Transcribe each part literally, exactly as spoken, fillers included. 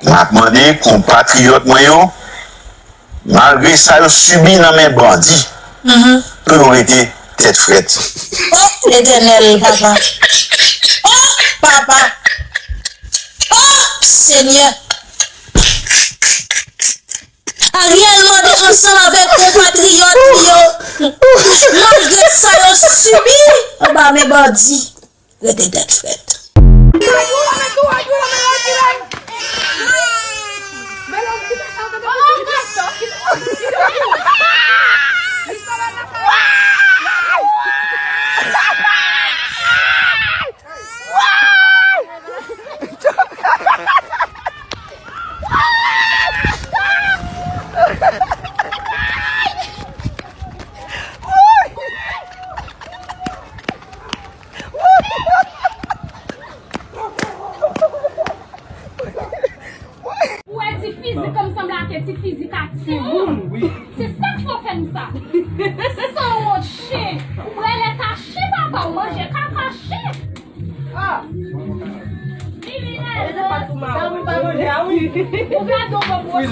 M ap mande konpatriyòt mwen yo, malgre sa yo sibi nan men bandi, pou yo rete tèt frèt. O Letènèl, papa! O papa! O Senyè! Ariel mande ansanm avèk konpatriyòt li yo, malgre sa yo sibi anba men bandi, rete tèt frèt. Ou wè ti fizik an m sanble ak ti fizik a timoun. Se sa k fè w fè m sa. Sanwont chen. Ou wè lè ka chen papa w manje kaka chen. Ah. Ou gade w ban gwo chen. Ou gade w ban gwo chen.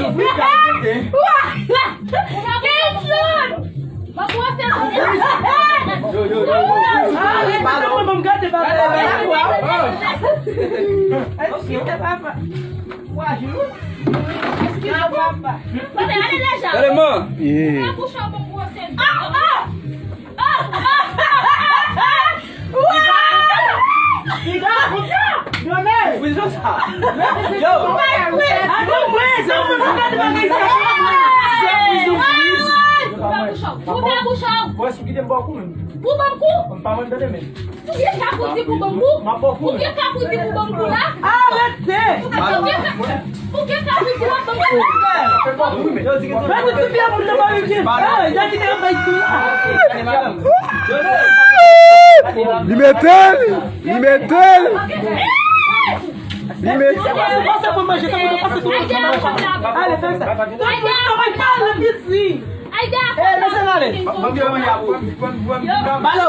Yo, yo, yo, yo. Ah, men papa mwen, ban m gade papa. Gade papa. Gade, man. Yeah. Yo. Ou fè bouch ou. Ou ban m kou. M pa mande tande men. Ou gen ka pou di pou ban m kou? M ap ba w kou. Ou gen ka pou di pou ban m kou la? Arete! Ou gen ka, ou gen ka pou di w ap ban m kou? Ban nou ti fia pou nou pa rive. Ah, y a kite yo bay kou la. Li mete l! Li mete l! Li mete l! Pase pou manje, sa pou pase tou. Ale, fè sa. Ay, pale piti. Ey, mesye, n ale. Balo.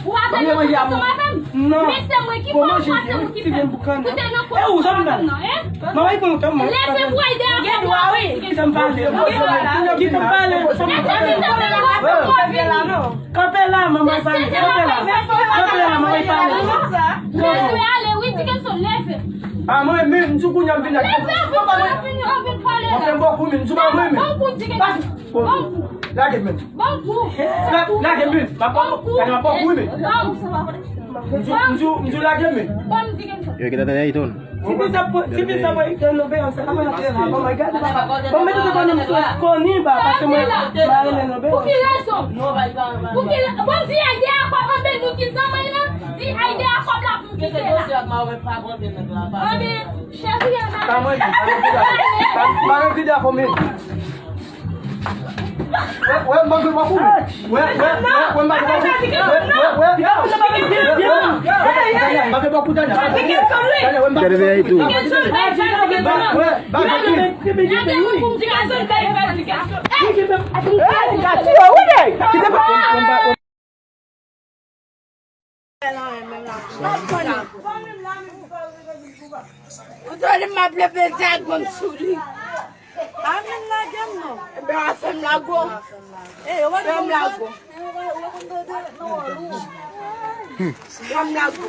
Ou pa tande ansanm avè m? Non. Men se mwen ki fè w pase, ou ki fè m. Koute nan kò ansanm avè m nan, en? Leve pou Ayda a fè w la, wi. Kite m pale. Kite m pale. Kanpe la, manman, pale. Kanpe la. Kanpe la, manman, pale. Leve, ale, wi, Dickenson, leve. A mwen menm, m di w kounye a m vin ak. Leve, vin, vin, vin pale la. Mwen fè m bò kou, men m di w pa mwen menm. Bon kou, Dickenson. Bon kou. Lage men. Bon kou. La-, lage men. M ap, bon kou. Gade, m ap bò kou, men. Bon kou. M di w, m di w, m di w lage men. Bon, Dickenson. Yo, ki ta tande Ayton. Ti fi sa pran, ti fi sa pran nan beyans la, pa antre la. Bon, gade papa. Bon, mete devan nan misye Koniba, paske mwen pa rele nan beyans. Pou ki rezon? Pou ki re-, bon, di Ayda a kòb anbe nou ki zanmi la. Di Ayda a kòb la pou kite la. Anbe, chèzi a la. Pa mwen, pa mwen, pa mwen, pa mwen, pa mwen. Wè, wè, m pa gen bò kou. Wè, wè, wè, wè, m pa gen bò kou. Wè, wè, wè. M pa gen bò kou, Tanya. Tanya, wè, m pa gen bò kou. Tanya, wè, m pa gen bò kou. Wè, m pa gen bò kou. Ou tande m ap lepe zak ban m sou li. A men lage m non. Ebyen, a fè m lage w. Fè m lage w. Fè m lage w.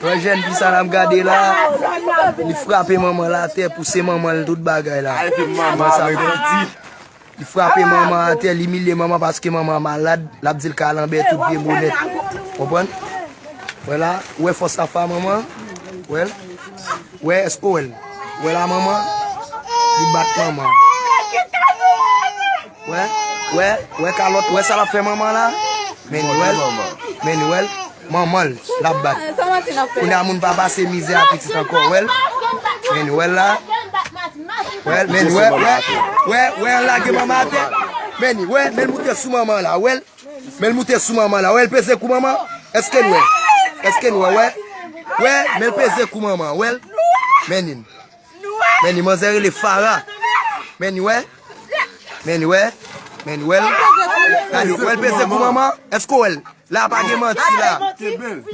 Wè jèn fi sa n ap gade la, li frape manman l atè, pouse manman l, tout bagay la. Manman sa pèdi. Li frape manman atè, li imilye manman paske manman malad, l ap di l kalanbè tout vye bonèt. Konprann? Wè la, ou wè fòs la fè a manman? Wè l? Wè, èske w wè l? Wè la manman? Li bat manman. Wè, wè, wè kalòt, wè sa l ap fè manman la? Men wè l, men wè l. Manman l, l ap bat. Kounye a moun pa pase mizè a pitit ankò, wè l. Men wè l la. Wè l, men wè, wè, wè, wè, l lage manman atè. Men wè, men l moute sou manman la, wè l. Men l moute sou manman la, wè l peze kou manman. Èske n wè? Èske n wè, wè? Wè, men l peze kou manman, wè l. Men n. Men n, manzè rele Farah. Men n wè. Men n wè. Men wè l. Gade, wè l peze kou manman. Èske w wè l? La pa gen manti la.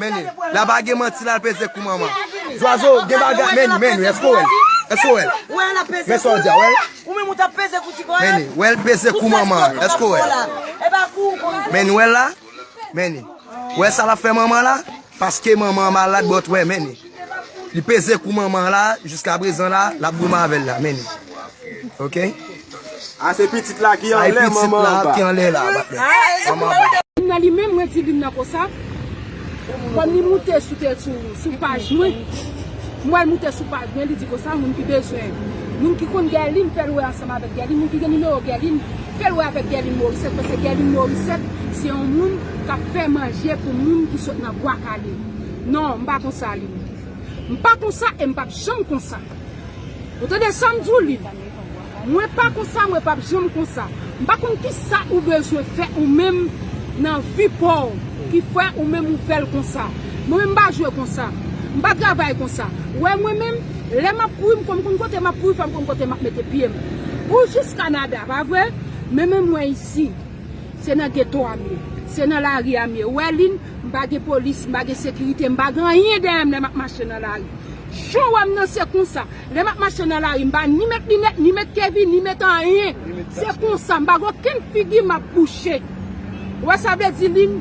Men, la pa gen manti la, l peze kou manman. Zwazo, gen bagay, men, men, èske w wè l? Èske w wè l? Wè l ap peze kou. Men sa w di a, wè l? Ou menm ou t ap peze kou ti kòyòt. Men li, wè l peze kou manman an. Èske w wè l? E pa kou ou konn. Men li, wè l la? Men li. Wè sa l ap fè manman an la? Paske manman an malad, but wè, men li. Li peze kou manman an la, jiskaprezan la, l ap goumen avè l la, men li. Oke? A, se pitit la ki anlè, manman anba. Ki anlè la, patnè. Manman anba. Lin nan li menm, mwen di Lin nan konsa. Kòm li moute sou te, sou, sou paj mwen. Mwen, l moute sou paj mwen, li di konsa, moun ki bezwen, moun ki konn Guerline, fè l wè ansanm avèk Guerline, moun ki gen nimewo Guerline, fè l wè avèk Guerline Morissette, paske Guerline Morissette, se yon moun k ap fè manje pou moun ki sot nan Bwa Kale. Non, m pa konsa, Lin. M pa konsa e m p ap janm konsa. Ou tande sa m di w, Lin? Mwen pa konsa, mwen p ap janm konsa. M pa konn kisa ou bezwen fè ou menm nan vi pa w ki fè ou menm ou fè l konsa. Mwen menm m pa jwe konsa. M pa travay konsa. Ou wè mwen menm, lè m ap kouri, m konn, konn kote m ap kouri, fò m konn kote m ap mete pye m. Ou jis Kanada, pa vre? Men menm mwen isi. Se nan geto a m ye. Se nan lari a m ye. Ou wè Lin, m pa gen polis, m pa gen sekirite, m pa gen anyen dèyè m lè m ap mache nan lari. Jan w wè m nan se konsa. Lè m ap mache nan lari, m pa ni met linèt, ni met kevi, ni met anyen. Se konsa, m pa gen okenn figi m ap bouche. Ou wè sa vle di Lin?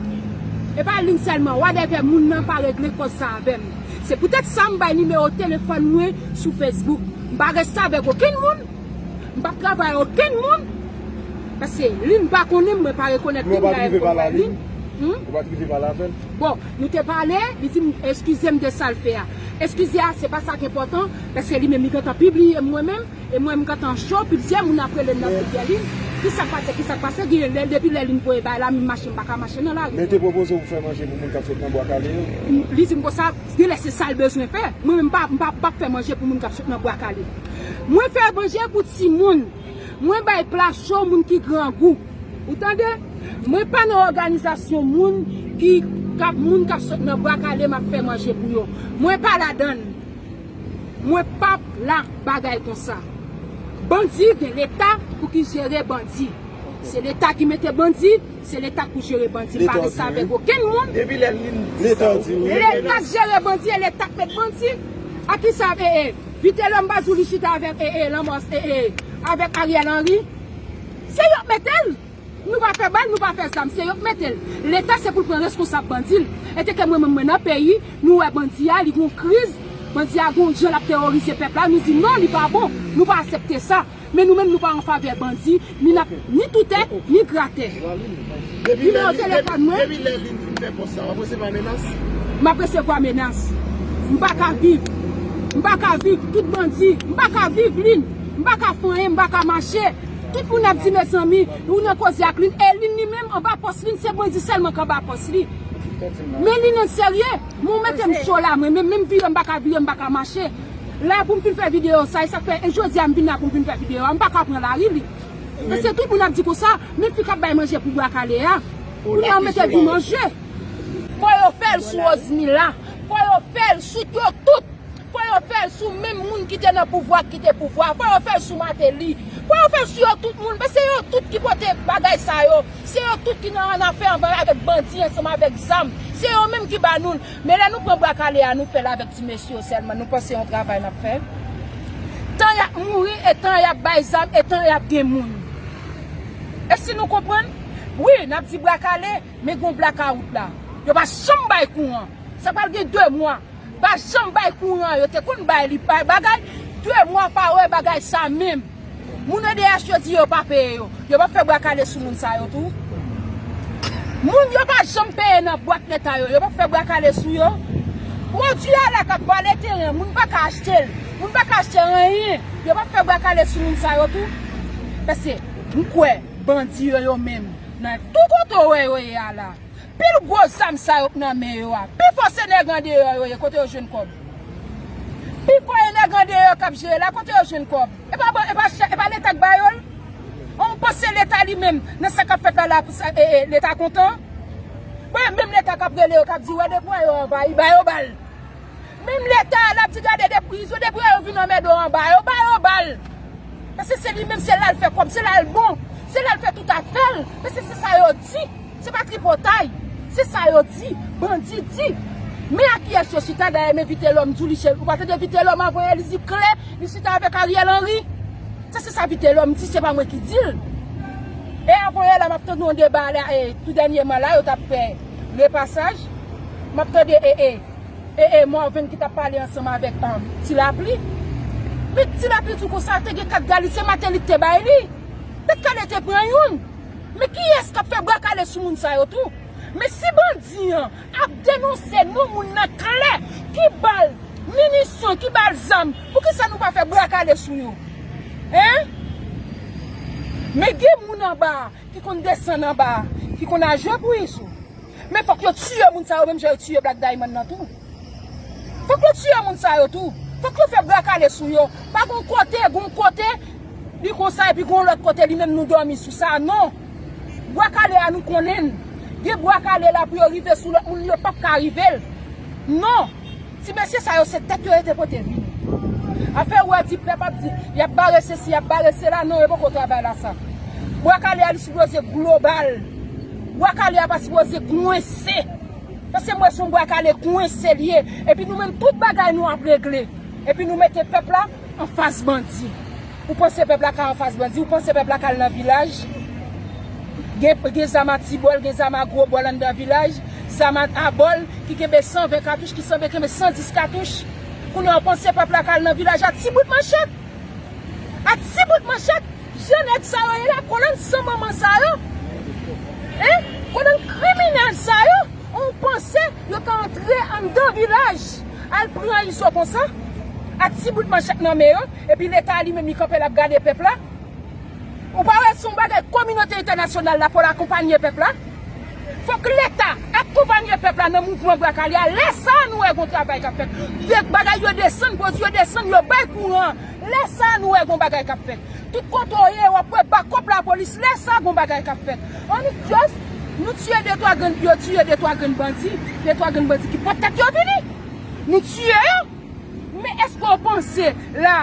E pa Lin sèlman, wadèvè moun nan pa regle kòz sa avè m. Se poutèt sa m bay nimewo telefòn mwen sou Facebook. M pa reste avèk okenn moun. M p ap travay okenn moun. Paske Lin pa konnen m, mwen pa rekonèt Lin, m pa rekonèt Lin. Ou pa t rive pale avè l? Bon, nou te pale, li di m, eskize m de sa l fè a. Eskize a, se pa sa k enpòtan, paske li menm, li gentan pibliye m mwen menm, e mwen, m gentan cho, plizyè moun ap rele m nan Guerline. Kisa k pase, kisa k pase, gen lè, depi lè Lin voye bay la, m mache, m pa ka mache nan lari. Men te pwopoze w pou fè manje pou moun k ap sot nan Bwa Kale yo? Li di m konsa, genlè se sa l bezwen fè. Mwen menm, m pa, m pa, m p ap fè manje pou moun k ap sot nan Bwa Kale. Mwen fè manje pou timoun. Mwen bay pla cho moun ki grangou. Ou tande? Mwen pa nan òganizasyon moun ki, k ap, moun k ap sot nan Bwa Kale, m ap fè manje pou yo. Mwen pa ladann. Mwen p ap la bagay konsa. Bandi gen Leta pou ki jere bandi. Se Leta ki mete bandi, se Leta k pou jere bandi. M pa reste avèk okenn moun. Depi lè Lin di sa, Leta k jere bandi, e Leta k met bandi. A kisa, e, e, Vitelòm pa di w li chita avèk, e, e, Lanmò, e, e, avèk Ariel Henry? Se yo k mete l. Nou pa fè bal, nou pa fè zam, se yo k mete l. Leta se pou l pran reskonsab bandi l. E te ke mwen menm mwen nan peyi, nou wè bandi a, li gon kriz, bandi a gon jan l ap teworize pèp la, nou di non, li pa bon, nou pa aksepte sa. Men nou menm nou pa an favè bandi, ni n ap ni toutè, ni gratè. Nimewo telefòn mwen. Depi lè Lin fin fè pòs sa, w ap resevwa menas? M ap resevwa menas. M pa ka viv. M pa ka viv. Tout bandi. M pa ka viv, Lin. M pa ka fè anyen, m pa ka mache. Tout moun ap di, mezanmi, ou nan koze ak Lin. E Lin li menm, anba pòs Lin, se bandi sèlman k anba pòs li. Men Lin an serye. Mwen mete m cho la, mwen menm, menm vire, m pa ka vire, m pa ka mache. La pou m fin fè videyo sa, e sa k fè, e jodi a m vin la pou m fin fè videyo a, m pa ka pran lari li. Paske tout moun ap di konsa, men fi k ap bay manje pou Bwa Kale a. Kounye a w mete vi m an je. Fò yo fè l sou Rosemila. Fò yo fè l sou yo tout. Fò yo fè l sou menm moun ki te nan pouvwa, ki kite pouvwa. Fò yo fè l sou Martelly. Fò yo fè l sou yo tout moun. Men se yo tout ki pote bagay sa yo. Se yo tout ki nan annafè anvan avèk bandi ansanm avèk zam. Se yo menm ki ba nou l. Men lè nou pran Bwa Kale a, nou fè l avèk ti mesye yo sèlman. Nou panse yon travay n ap fè? Tan y ap mouri, e tan y ap bay zam, e tan y ap gen moun. E si nou konprann? Wi, n ap di Bwa Kale, men gon blakawout la. Yo pa janm bay kouran. Sa pral gen de mwa. Pa janm bay kouran, yo te konn bay li, bay bagay. De mwa pa wè bagay sa menm. Moun O D H yo di yo pa peye yo. Yo p ap fè Bwa Kale sou moun sa yo tou? Moun yo pa janm peye nan bwat Leta yo, yo p ap fè Bwa Kale sou yo? Pwodui a la k ap vale teren, moun pa ka achte l. Moun pa ka achte anyen. Yo p ap fè Bwa Kale sou moun sa yo tou? Paske m kwè bandi yo, yo menm, nan tout kote w wè yo ye a la. Pil gwo zam sa yo k nan men yo a. Pifò se nèg andeyò yo ye, kote yo jwenn kòb? Pifò e nèg andeyò k ap jere la, kote yo jwenn kòb? E pa, e pa, e pa Leta k ba yo l? Ou panse Leta li menm, nan sa k ap fèt la, la, pou sa, e, e, Leta kontan? Bon, menm Leta k ap rele yo, k ap di, wè depwa yo anvayi, ba yo bal. Menm Leta a, l ap di, gade depri, izo depri yo vin anmède w anba, yo ba yo bal. Paske se li menm, se la l fè kòb, se la l bon, se la l fè tout afè l. Paske se sa yo di, se pa tripotay. Se sa yo di, bandi di. Men a kiyès yo chita, dayè men Vitelhomme di w li chè, ou pa tande Vitelhomme avan yè li di klè, li chita avèk Ariel Henry. Se, se sa Vitelhomme di, se pa mwen ki di l. E avan yè la, m ap tande yon deba la, e, tou dènyèman la, yo t ap fè repasaj. M ap tande, e, e, e, e, Morvan ki t ap pale ansanm avèk, um, Ti Lapli. Men Ti Lapli di konsa, te gen kat galit, se Martelly ki te bay li. Tèt kale te pran youn. Men kiyès k ap fè bwa kale sou moun sa yo tou? Men si bandi an ap denonse non moun nan klè, ki bal, minisyon, ki bal zam, poukisa nou pa fè bwa kale sou yo? Hein? Men gen moun anba a ki konn desann anba a, ki konn al jwe pou Izo. Men fòk yo tiye moun sa yo, menm jan yo tiye Black Diamond nan tou. Fòk yo tiye moun sa yo tou. Fòk yo fè bwa kale sou yo. Pa gon kote, gon kote, li konsa, epi gon lòt kote, li menm nou dòmi sou sa. Non. Bwa kale a, nou konnen l. Gen bwa kale la pou yo rive sou lòt moun, yo p ap ka rive l. Non. Ti mesye sa yo, se tèt yo yo te pote vini. Afè ou wè di pèp ap di, y ap bare sesi, y ap bare sela, non, yo poko travay la sa. Bwa kale a, li sipoze global. Bwa kale a pa sipoze kwense. Paske m wè se yon bwa kale kwense l ye. Epi nou menm, tout bagay nou ap regle. Epi nou mete pèp la anfas bandi. Ou panse pèp la ka anfas bandi? Ou panse pèp la ka al nan vilaj? Gen, gen zam a ti bòl, gen zam a gwo bòl anndan vilaj. Zam a, a bòl ki kenbe san ven katouch, ki sanble kenbe san dis katouch. Kounye a, ou panse pèp la ka al nan vilaj a ti bout manchèt? A ti bout manchèt, jan nèg sa yo ye la, kolonn san manman sa yo, hein? Kolonn kriminèl sa yo, ou panse yo ka antre anndan vilaj, al pran Izo konsa, a ti bout manchèt nan men yo, epi Leta li menm li kanpe l ap gade pèp la? Ou pa wè se yon bagay kominote entènasyonal la pou l akonpanye pèp la? Fòk Leta akonpanye pèp la nan mouvman bwa kale a. Lè sa a, nou wè gon travay k ap fèt. Dèk bagay yo desann, pwodui yo desann, yo bay kouran. Lè sa a, nou wè gon bagay k ap fèt. Tout kote w ye, w ap wè bakòp lapolis. Lè sa a, gon bagay k ap fèt. Annik just, nou tiye de twa grenn, yo tiye de twa grenn bandi. De twa grenn bandi ki pot tèt yo vini. Nou tiye yo. Men èske w panse la,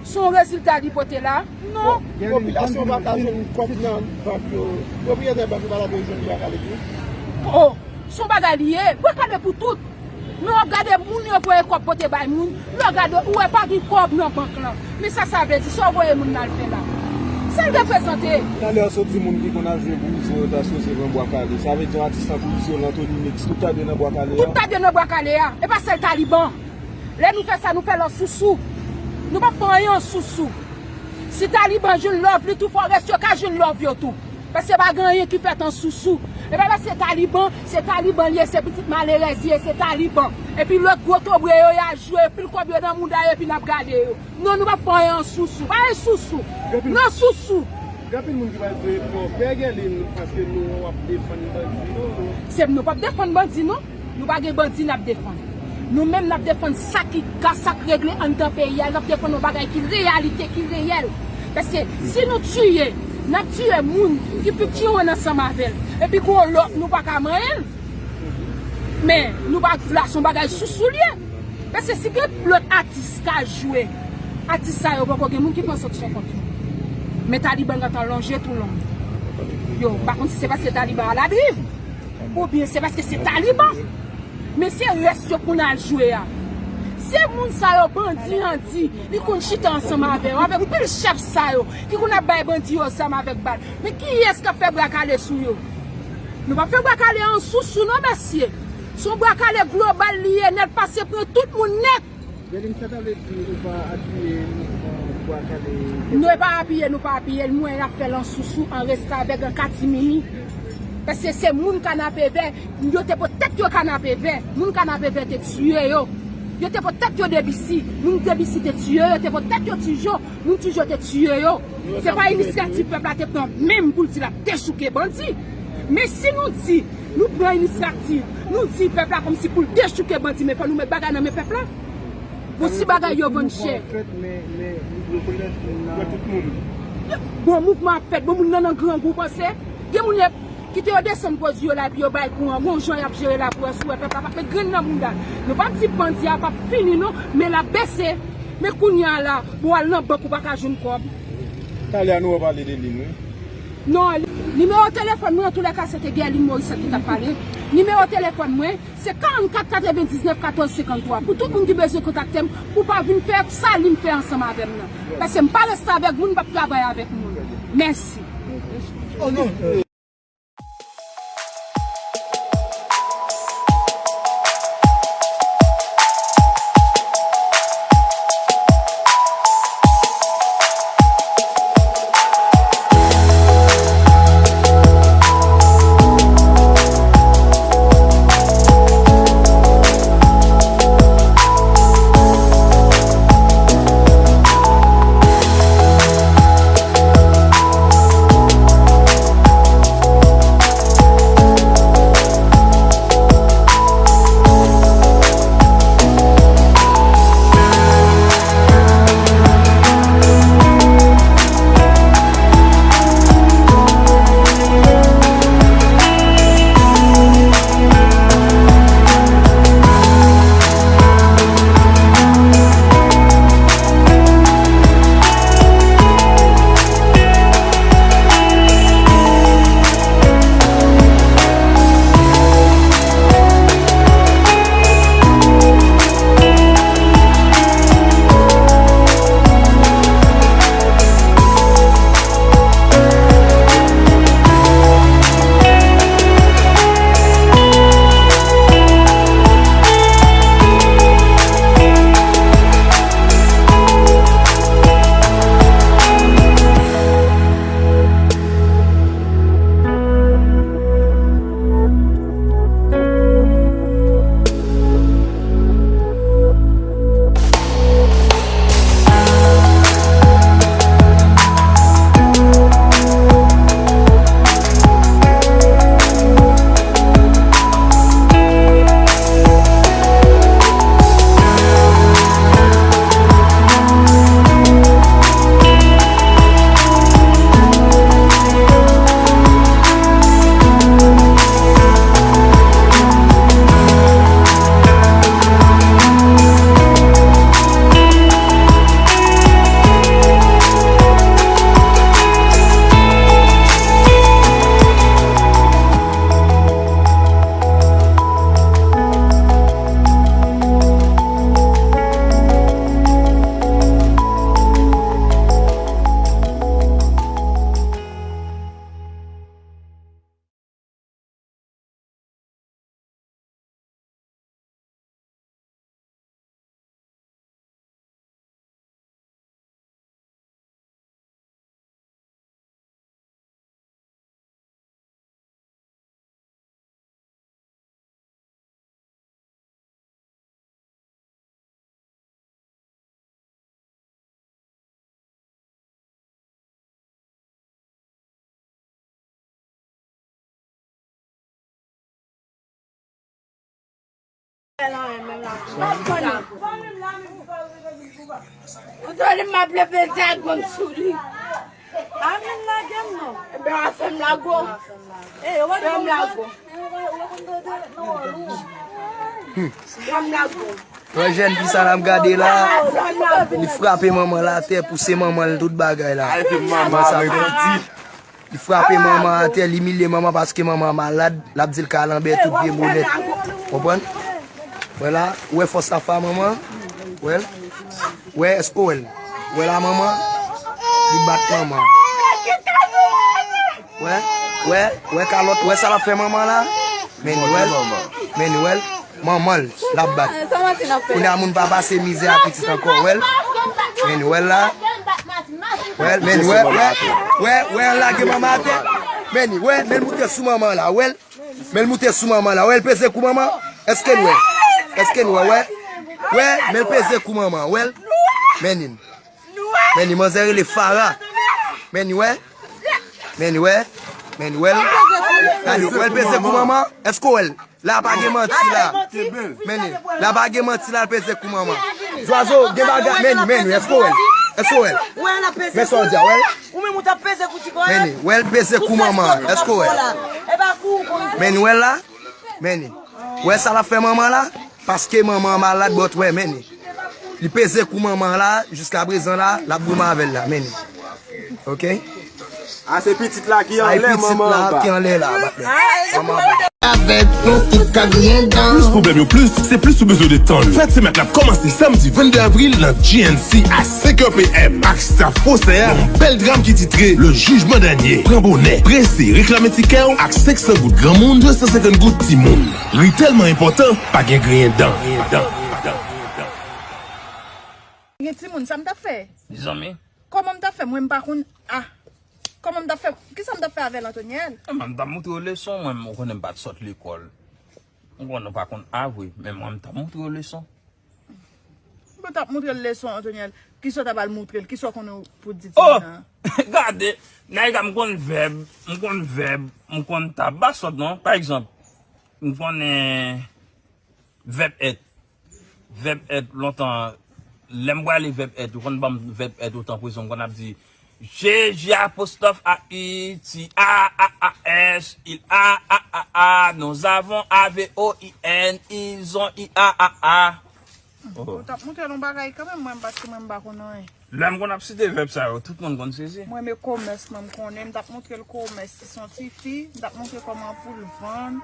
se yon rezilta li pote la? Non. Popilasyon pa ka jwenn kòb nan bank yo. Pwopriyetè bank yo pa ta dwe jwenn bwa kale tou? Oh, se yon bagay li ye. Bwa kale pou tout. Men w ap gade moun yo voye kòb pote bay moun. Lè w gade, ou wè pa gen kòb nan bank lan. Men sa sa vle di, sa w voye moun nan al fè la? Sa l reprezante? Talè a sot di moun ki konn al jwe pou Izo yo ta sipoze pran bwa kale. Sa vle di yon atis tankou Izo, Lanthony Mix, tout ta dwe nan bwa kale a. Tout ta dwe nan bwa kale a. E pa sèl Taliban. Lè nou fè sa, nou fè l an sousou. Nou p ap fè anyen an sousou. Si Taliban jwenn love li tou, fò rès yo ka jwenn love yo tou. Paske pa gen anyen ki fèt an sousou. E pa paske Taliban, se Taliban li ye, se pitit malerèz li ye, se Taliban. Epi lòt gwo tobre yo, y a jwe, pil kòb yo nan mouda yo, epi n ap gade yo. Non, nou p ap fè anyen an sousou. Pa anyen sousou. Non sousou. Gen anpil moun ki pral di, bon, Pè Guerline, paske nou ap defann bandi, non. Se nou p ap defann bandi, non. Nou pa gen bandi n ap defann. Nou menm n ap defann sa ki ka, sa k regle anndan peyi a, n ap defann yon bagay ki reyalite, ki reyèl. Paske si nou tiye, n ap tiye moun ki fik tiye ansanm avè l. Epi gon lòt, nou pa ka manyen l. Men, nou pa, la se yon bagay sousou l ye. Paske si gen lòt atis ka jwe, atis sa yo poko gen moun ki pran sanksyon kont yo. Men Taliban gentan lonje tou long. Yo, m pa konn si se paske Taliban aladriv, oubyen se paske se Taliban. Men se rès yo konn al jwe a. Se moun sa yo bandi an di, li konn chita ansanm avè yo, avèk pil chèf sa yo, ki konn ap bay bandi yo zam avèk bal. Men kiyès k ap fè bwa kale sou yo? Nou p ap fè bwa kale an sousou non, mesye. Se yon bwa kale global li ye, nèt pase pran tout moun nèt. Guerline, sa ta vle di ou pa apiye mouvman bwa kale? Nou pa apiye, nou pa apiye l, mwen n ap fè l an sousou, an restavèk, an katimini. Paske se moun Kanapevè, yo te pot tèt yo Kanapevè. Moun Kanapevè te tiye yo. Yo te pot tèt yo Debisi. Moun Debisi te tiye yo, yo te pot tèt yo Tijo. Moun Tijo te tiye yo. Se pa inisyativ pèp la te pran menm pou l di l ap dechouke bandi. Men si nou di, nou pran inisyativ, nou di pèp la kòmsi pou l dechouke bandi, men fò nou met bagay nan men pèp la. Bon, si bagay yo vann chè. Bon, mouvman ap fèt, bon, moun nan nan grangou, panse. Gen moun ki te yo desann pwodui yo la, epi yo bay kouran, gon jan y ap jere la pou wè si w wè pèp la p ap met grenn nan bounda l. Nou p ap di bandi a p ap fini, non, men l ap bese. Men kounye a la, bon, al nan bank, ou pa ka jwenn kòb. Talè a nou pral pale de li, wi. Non, nimewo telefòn mwen, antoulèka, se te Guerline Morissette ki t ap pale. Nimewo telefòn mwen, se karannkat katrevendiznèf katòz senkanntwa. Pou tout moun ki bezwen kontakte m, pou pa vin fè sa li m fè ansanm avè m nan. Paske m pa reste avèk moun, m p ap travay avèk moun. Mèsi. Ou tande m ap lepe zag mwen sou li. Amen lage m non. Ebyen, a fè m lago. Fè m lago. Fè m lago. Mwen jèn fi sa la m gade la, li frape manman l atè, pouse manman l tout bagay la. Manman sa fè. Li frape manman atè, li imilye manman paske manman malad, l ap di l kalanbè tout vye bonèt. Konprann? Wè la, ou wè fòs la fè a manman? Wè l? Wè, èske w wè l? Wè la manman? Li bat manman. Wè, wè, wè kalòt, wè sa l ap fè manman la? Men li wè l? Men li wè l? Manman l, l ap bat. Kounye a moun pa pase mizè a pitit ankò, wè l? Men li wè l la? Wè l, men li wè, wè, wè, wè, l lage manman atè. Men li wè, men l moute sou manman la, wè l? Men l moute sou manman la, wè l peze kou manman? Èske n wè? Èske n wè, wè? Wè, men l peze kou manman, wè l? Men li. Men li, manzè rele Fara. Men li wè? Men li wè? Men li wè l? Gade, wè l peze kou manman? Èske w wè l? La pa gen manti la. Men li, la pa gen manti la, l peze kou manman. Zwazo, gen bagay, men li, men li, èske w wè l? Èske w wè l? Men sa w di a, wè l? Ou menm ou t ap peze kou ti kò a. Men li, wè l peze kou manman, èske w wè l? Men li, wè l la? Men li. Wè sa l ap fè manman la? Paske manman an malad, but wè, men li. Li peze kou manman an la, jiskaprezan la, l ap goumen avè l la, men li. Oke? A se pitit la ki anlè, manman anba. Ki anlè la, patnè. Avèk nou tout ka griyen dan. Plis pwoblèm yo plis, se plis ou bezwen detann. Fèt semèt la ap kòmanse samdi vennde avril nan G N C a senkè p m ak staff pwosè a. Yon bèl dram ki titre Le Jugement Dernier. Pran bonè, prese, reklame tikè w ak senk san goud granmoun, de san senkant goud timoun. Ri tèlman enpòtan, pa gen griyen dan. Gen timoun, sa m t ap fè? Mezanmi. Kòman m t ap fè? Mwen m pa konn. Ah. Kòman m t ap fè? Kisa m t ap fè avè l, Antonyèl? Mwen m t ap montre w leson, mwen m konnen m pa t sòt lekòl. M konnen w pa konn A vre, men mwen m t ap montre w leson. Mwen t ap montre l leson, Antonyèl. Kisa w t ap al montre l? Kisa w konnen pou di timoun nan? Gade, Naïka, m konn vèb, m konn vèb, m konn ta. M pa sòt non. Pa egzanp, m konnen vèb èt. Vèb èt lontan, lè m pwale vèb èt, yo konn ban m vèb èt otan prezon, m konn ap di G J apostrophe A U T A A A S, il a a a a, nous avons A V O I N, ils ont I A A A. Ou t ap montre l yon bagay kanmenm, mwen, paske mwen m pa konn anyen. Lè m konn ap site vèb sa yo, tout moun konn sezi. Mwen, men komès, mwen, m konnen, m t ap montre l komès, si se yon ti fi, m t ap montre kòman pou l vann.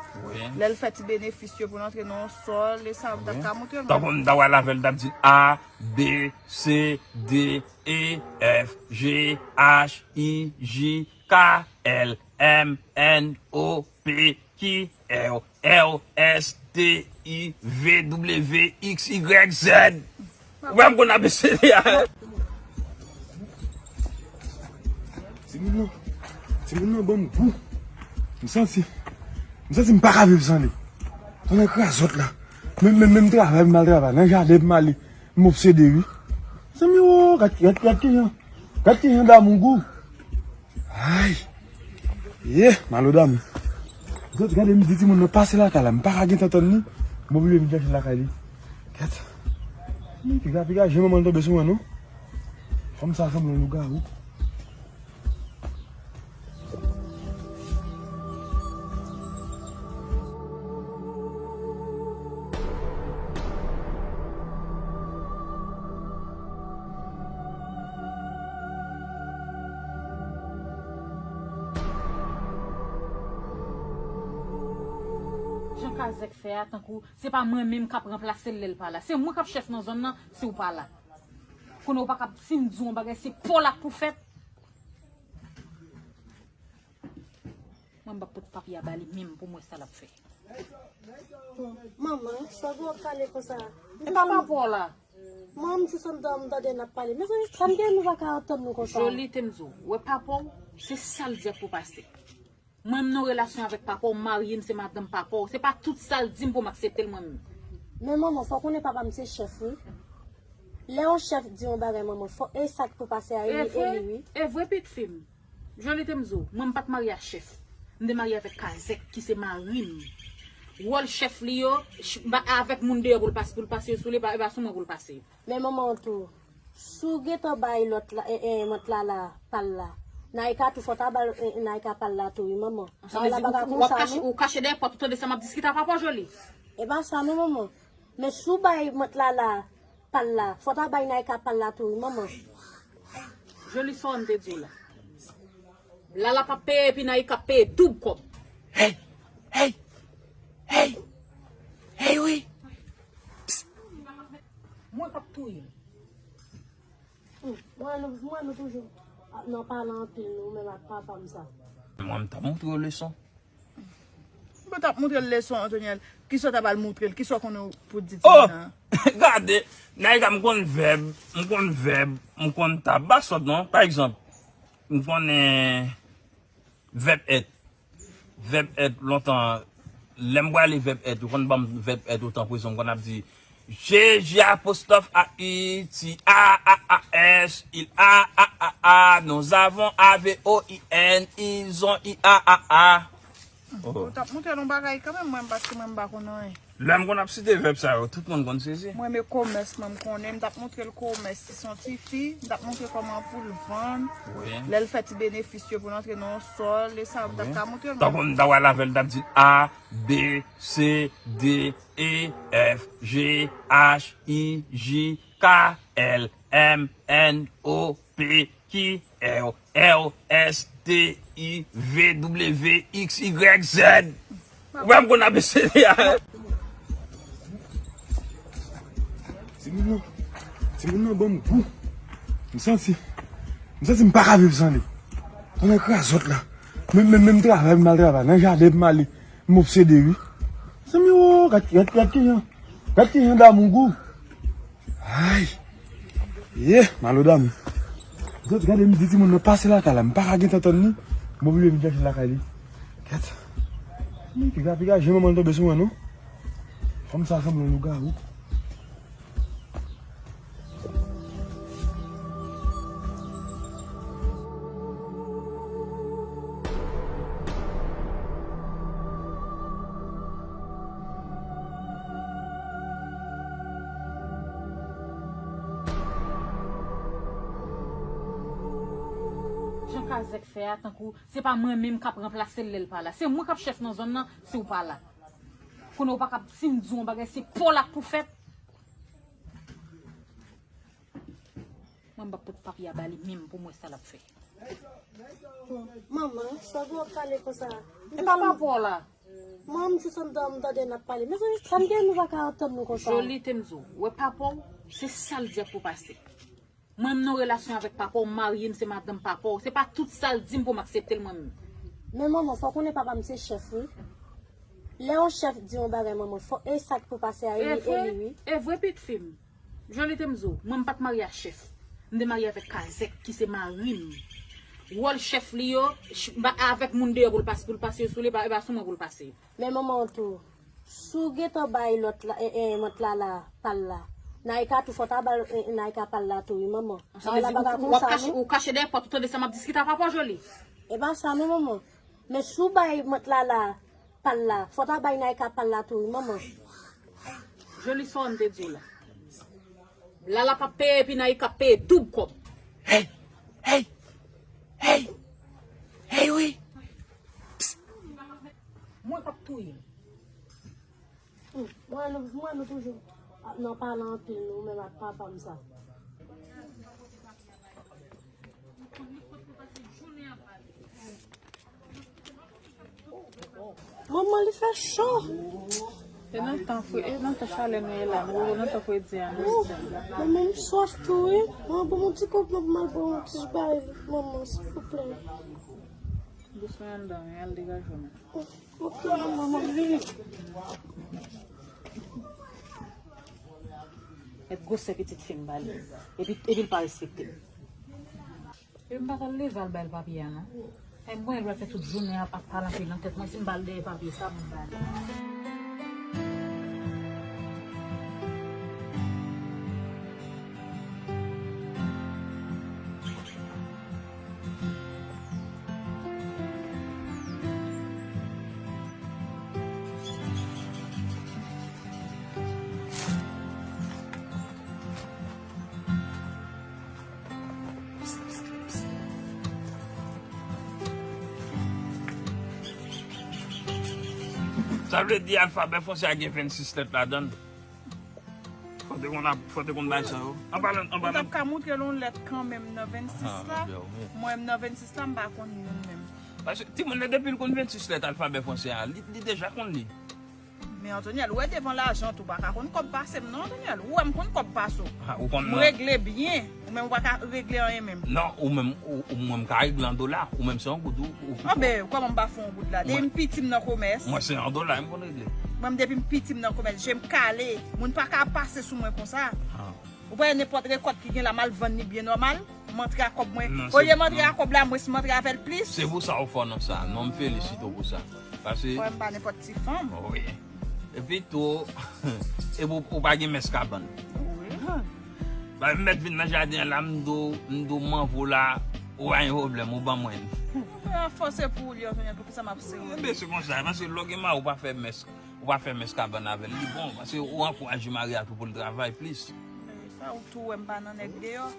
Lè l fè ti benefis yo pou l antre nan yon sòl, e sa yo, m t ap ka montre l. Tankou m ta pral avè l, m t ap di A, B, C, D, E, F, G, H, I, J, K, L, M, N, O, P, Q, R, L, S, T, U, V, W, X, Y, Z. Ou wè m konn abesede a. Timoun nan, timoun nan ban m gou. M santi, m santi m pa ka viv san li. Tande krazòt la. Menm, menm, menm travay m al travay, nan jaden m ale, m obsede wi. Zanmi o, gad, gad, gad kijan, gad kijan damou gou. Ay. Ye, malo damou. Zòt gade m di timoun nan pase lakay la, m pa ka gentan tann li. M oblije vin chèche l lakay li. Gad sa. Piga, piga, jan manman l tonbe sou mwen non. Fanm sa sanble yon lougawou. Jan Kazèk fè a, tankou se pa mwen menm k ap ranplase l lè l pa la. Se mwen k ap chèf nan zòn nan, si w pa la. Konnen w pa ka, si m di w yon bagay, se pa w la k pou fèt. Mwen m p ap pot papye a ba li menm pou m wè sa l ap fè. Manman, sa w ap pale konsa? E pa pa w la. Mwen, m jis anndan, m tande n ap pale. Mezanmi, sa m gen nou pa ka antann nou konsa? Joly, te m di w, wè papa w, se sa l di ak pou pase. Mwen, m nan relasyon avèk papa w, m marye, m se madanm papa w. Se pa tout sa l di m pou m aksepte l mwen menm. Men manman, fò w konnen papa m se chèf wi. Lè yon chèf di yon bagay manman, fò e sa k pou pase a e li, e li wi. E vre, pitit fi m. Joly, te m di w, mwen m pa t marye ak chèf. M te marye avèk kazèk ki se mari m. Wòl chèf li yo, avèk moun deyò pou l pase, pou l pase yo sou li, e pa sou mwen pou l pase yo. Men manman w tou, si w gentan bay lòt la, e, e, mant Lala pa l la, Naïka tou fò ta ba l, e, Naïka pa l la tou wi manman. Sa vle di ou, ou, ou ap kache, ou kache dèyè pòt ou tande sa m ap diskite ak papa w Joly. E pa sa non manman. Men si w bay mant Lala pa l la, fò ta bay Naïka pa l la tou wi manman. Joly, sa w wè m te di w la. Lala p ap peye epi Naïka ap peye doub kòb. Hey! Hey! Hey! Hey wi! Psst! Mwen k ap touye l. Mwen nou, mwen nou toujou nan pale anpil nou menm ak papa m sa. Mwen m t ap montre w leson. Mwen t ap montre l leson, Antonyèl. Kisa w t ap al montre l? Kisa w konnen pou di timoun nan? Gade, Naïka, m konn vèb, m konn vèb, m konn ta. M pa sòt non. Pa egzanp, m konnen vèb èt. Vèb èt lontan, lè m pwale vèb èt, yo konn ban m vèb èt otan prezon, m konn ap di G J apostrophe A U T A A A S, il a a a a, nous avons A V O I N, ils ont I A A A. Ou t ap montre l yon bagay kanmenm, mwen, paske mwen m pa konn anyen. Lè m konn ap site vèb sa yo, tout moun konn sezi. Mwen, men komès mwen m konnen, m t ap montre l komès, si se yon ti fi, m t ap montre kòman pou l vann. Lè l fè ti benefis yo pou l antre nan yon sòl, e sa yo m t ap ka montre l. Tankou m ta pral avè l, m t ap di A, B, C, D, E, F, G, H, I, J, K, L, M, N, O, P, Q, R, L, S, T, U, V, W, X, Y, Z. Ou pa m konn A B C D a. Timoun nan, timoun nan ban m gou. M santi, m santi m pa ka viv san li. Tonnè krazòt la. Menm, menm, menm travay, m al travay. Nan jaden, m ale. M obsede, wi. Zanmi, o, gad, gad, gad ki jan. Gad ki jan damou gou. Ay. Ye, malo damou. Zòt gade, m di timoun nan pase lakay la, m pa ka gentan tann li. M oblije vin chèche l lakay li. Gad. Ih, piga, piga, jan manman l tonbe sou mwen, non. Fanm sa sanble yon lougawou. Jan Kazèk fè a, tankou se pa mwen menm k ap ranplase l lè l pa la. Se mwen k ap chèf nan zòn nan, si w pa la. Konnen w pa ka, si m di w yon bagay, se pa w la k pou fèt. Mwen, m p ap pot papye a ba li menm pou m wè sa l ap fè. Manman, sa w ap pale konsa? E pa papa w la. Mwen, m jis anndan, m tande n ap pale. Mezanmi, sa m gen, nou pa ka antann nou konsa. Joly, te m di w, wè papa w, se sa l di ap pou pase. Mwen, m nan relasyon avèk papa w, m marye, m se madanm papa w. Se pa tout sa l di m pou m aksepte l mwen menm. Men manman, fò w konnen papa m se chèf, wi. Lè yon chèf di yon bagay, manman, fò, e sa k pou pase a, e li, e li, wi. E vre, pitit fi m. Joly, te m di w, mwen, m pa t marye ak chèf. M te marye avèk Kazèk, ki se mari m. Wòl chèf li yo, ch-, ba, avèk moun deyò pou l pase, pou l pase yo sou li, e pa, e pa sou mwen pou l pase yo. Men manman tou, si w gentan bay lòt la, e, e, mant Lala pa l la, Naïka tou fò ta ba l, e, Naïka pa l la tou, wi, manman. Sa vle di ou, ou ap kache, ou kache dèyè pòt, ou tande sa m ap diskite ak papa w, Joly? E pa sa non, manman. Men si w bay mant Lala pa l la, fò ta bay Naïka pa l la tou, wi, manman. Joly, sa w m te di w la. Lala p ap peye, epi Naïka ap peye doub kòb. Hey! Hey! Hey! Hey, wi! Psst! Mwen k ap touye l. Hmm, mwen, nou, mwen, nou toujou ap nan pale anpil, nou menm ak papa m sa. Manman, li fè cho. E nan tan fre, e nan tan chalè nou ye la, nou nan tan fredi a, nou. Manman, m swaf tou, wi. Manman, ban m yon ti kòp, manman, m al pran yon ti bagay, manman, silvouplè. Dousman anndan, wi, al degaje w, non. Ok, manman, m ap vini. Mèt gwosè pitit fi m ba li. Epi, epi l pa respekte m. Epi m pa t al leve al ba l papye a, non. Ay, mwen, l pral fè tout jounen ap, ap pale anpil nan tèt mwen. Si m ba l dèyè papye sa pou m ba li. Sa vle di alfabè fransè a gen vennsis lèt ladan l? Fò te konn ap, fò te konn bay sa yo. An palan, an palan. Ou t ap ka montre l yon lèt kanmenm nan vennsis la. Mwen menm nan vennsis la, m pa konn youn menm. Paske timoun nan depi l konn vennsis lèt alfabè fransè a, li, li deja konn li. Men Antoniel, ou wè devan lajan tou, ou pa ka konn kòb pase m non, Antoniel. Ou wè m konn kòb pase w. M regle byen. Ou menm ou pa ka regle anyen menm. Non, ou menm, ou, ou, mwen m ka regle an dola. Ou menm se yon goud ou, ou ki fò. Anben, kòman m pa fè yon goud la? Depi m piti m nan komès. Mwen se an dola m konn regle. Mwen depi m piti m nan komès, je m kale. Moun pa ka pase sou mwen konsa. Ou pa wè nenpòt rekòt ki gen la, m al vann li byen nòmal. M antre ak kòb mwen. Olye m antre ak kòb la, mwen si m antre avè l plis. Se pou sa ou fò nan sa. Non, m felisite w pou sa. Paske. Frè m pa nenpòt ti fanm. Wi. Epi tou, epi ou, ou pa gen mès kabann. Wi. Ba, m mèt vin nan jaden an la, m di w, m di w manvo la, ou pa gen pwoblèm, ou ban mwen. Fò se pou ou li, Antoniel, poukisa m ap sere? Enben, se konsa, paske lè w gen mari, ou pa fè mès, ou pa fè mès kabann avè l, li bon, paske ou ankouraje mari a tou pou l travay plis. Men sa, ou tou wè m pa nan nèg deyò.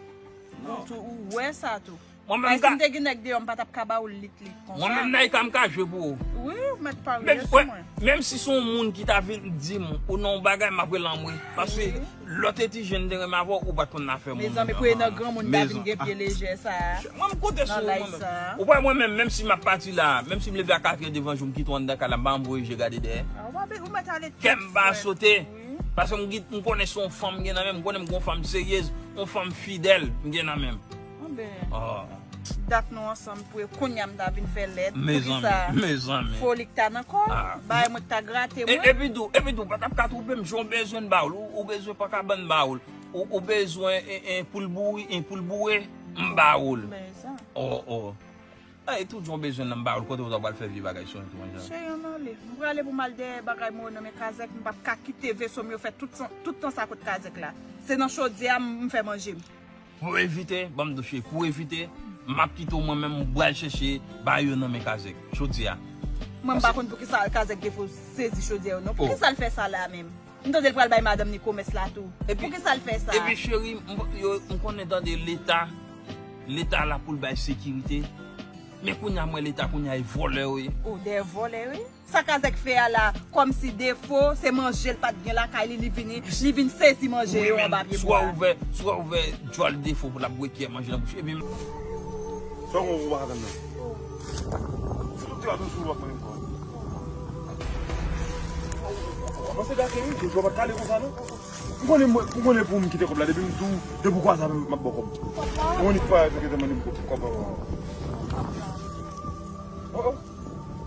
Ou tou, ou wè sa tou. Mwen menm, si m te gen nèg deyò, m pa t ap ka ba ou lit lit konsa. Mwen menm, Naïka, m ka jwe pou ou. Wi, ou mèt parye sou mwen. Menm si se yon moun ki ta vin di m ou nan yon bagay, m ap rele anmwe. Paske lòt etijèn te renmen avè w, ou pa t konn afè moun. Mezanmi, premye nan granmoun ta vin gen pye lejè sa a. Mwen, m konte sou ou, mwen menm. Ou pa wè mwen menm, menm si m ap pati la, menm si m leve a katrè devan jou, m kite w anndan kay la, m pa janm voye je gade dèyè. Kè m pa sote. Paske m gen, m konnen se yon fanm m gen nan men m, m konnen m gen yon fanm seryez, yon fanm fidèl m gen nan men m. Dat nou ansanm pou kounye a m ta vin fè lèd. Poukisa? Mezanmi, mezanmi. Foli k ta nan kò l, bagay mwen k ta grate mwen. Epi tou, epi tou, pa t ap ka twonpe m, jan w bezwen m ba w l, ou, ou bezwen panka bann m ba w l, ou, ou bezwen en, en, pou l boure, en, pou l boure, m ba w l. Oh, oh. Ay, tout jan w bezwen nan m ba w l, kote w ta pral fè vye bagay sou mwen tou, manje. Cheri, ann ale. M prale pou m al dèyè bagay mwen yo nan men kazèk, m p ap ka kite veso m yo fè tout tan, tout tan sa kot kazèk la. Se nan chodyè a m, m fè manje m. Pou evite, ban m di w cheri, pou evite, m ap kite w mwen menm, m pral chèche bagay yo nan men kazèk, chodyè a. Mwen m pa konn poukisa kazèk gen fo sezi chodyè yo non. Poukisa l fè sa la menm? M tande l pral bay madanm ni komès la tou. Poukisa l fè sa? Epi cheri, m, yo, m konnen tande leta, leta la pou l bay sekirite. Men kounye a m wè leta kounye a e vòlè yo ye. Oh, dèyè vòlè yo ye. Sa kazèk fè a la, kòmsi defo, se manje l pa t gen lakay li, li vini, li vin sezi manje yo anba pye bwa. Swa ouvè, swa ouvè djòl defo pou l ap bwè kyè manje nan bouch. Epi m. Sa w konn ou pa ka tann nan. Sou tout te ap sou w ap mande m kò. Avanse gate wi, jodi a w pa t kale konsa non. M konnen mwen, m konnen pou m kite kòb la, depi m di w, depi w kwaze avè m, m ap ba w kòb. Ou annik pa yo te mande m kòb ankò. Oh, oh.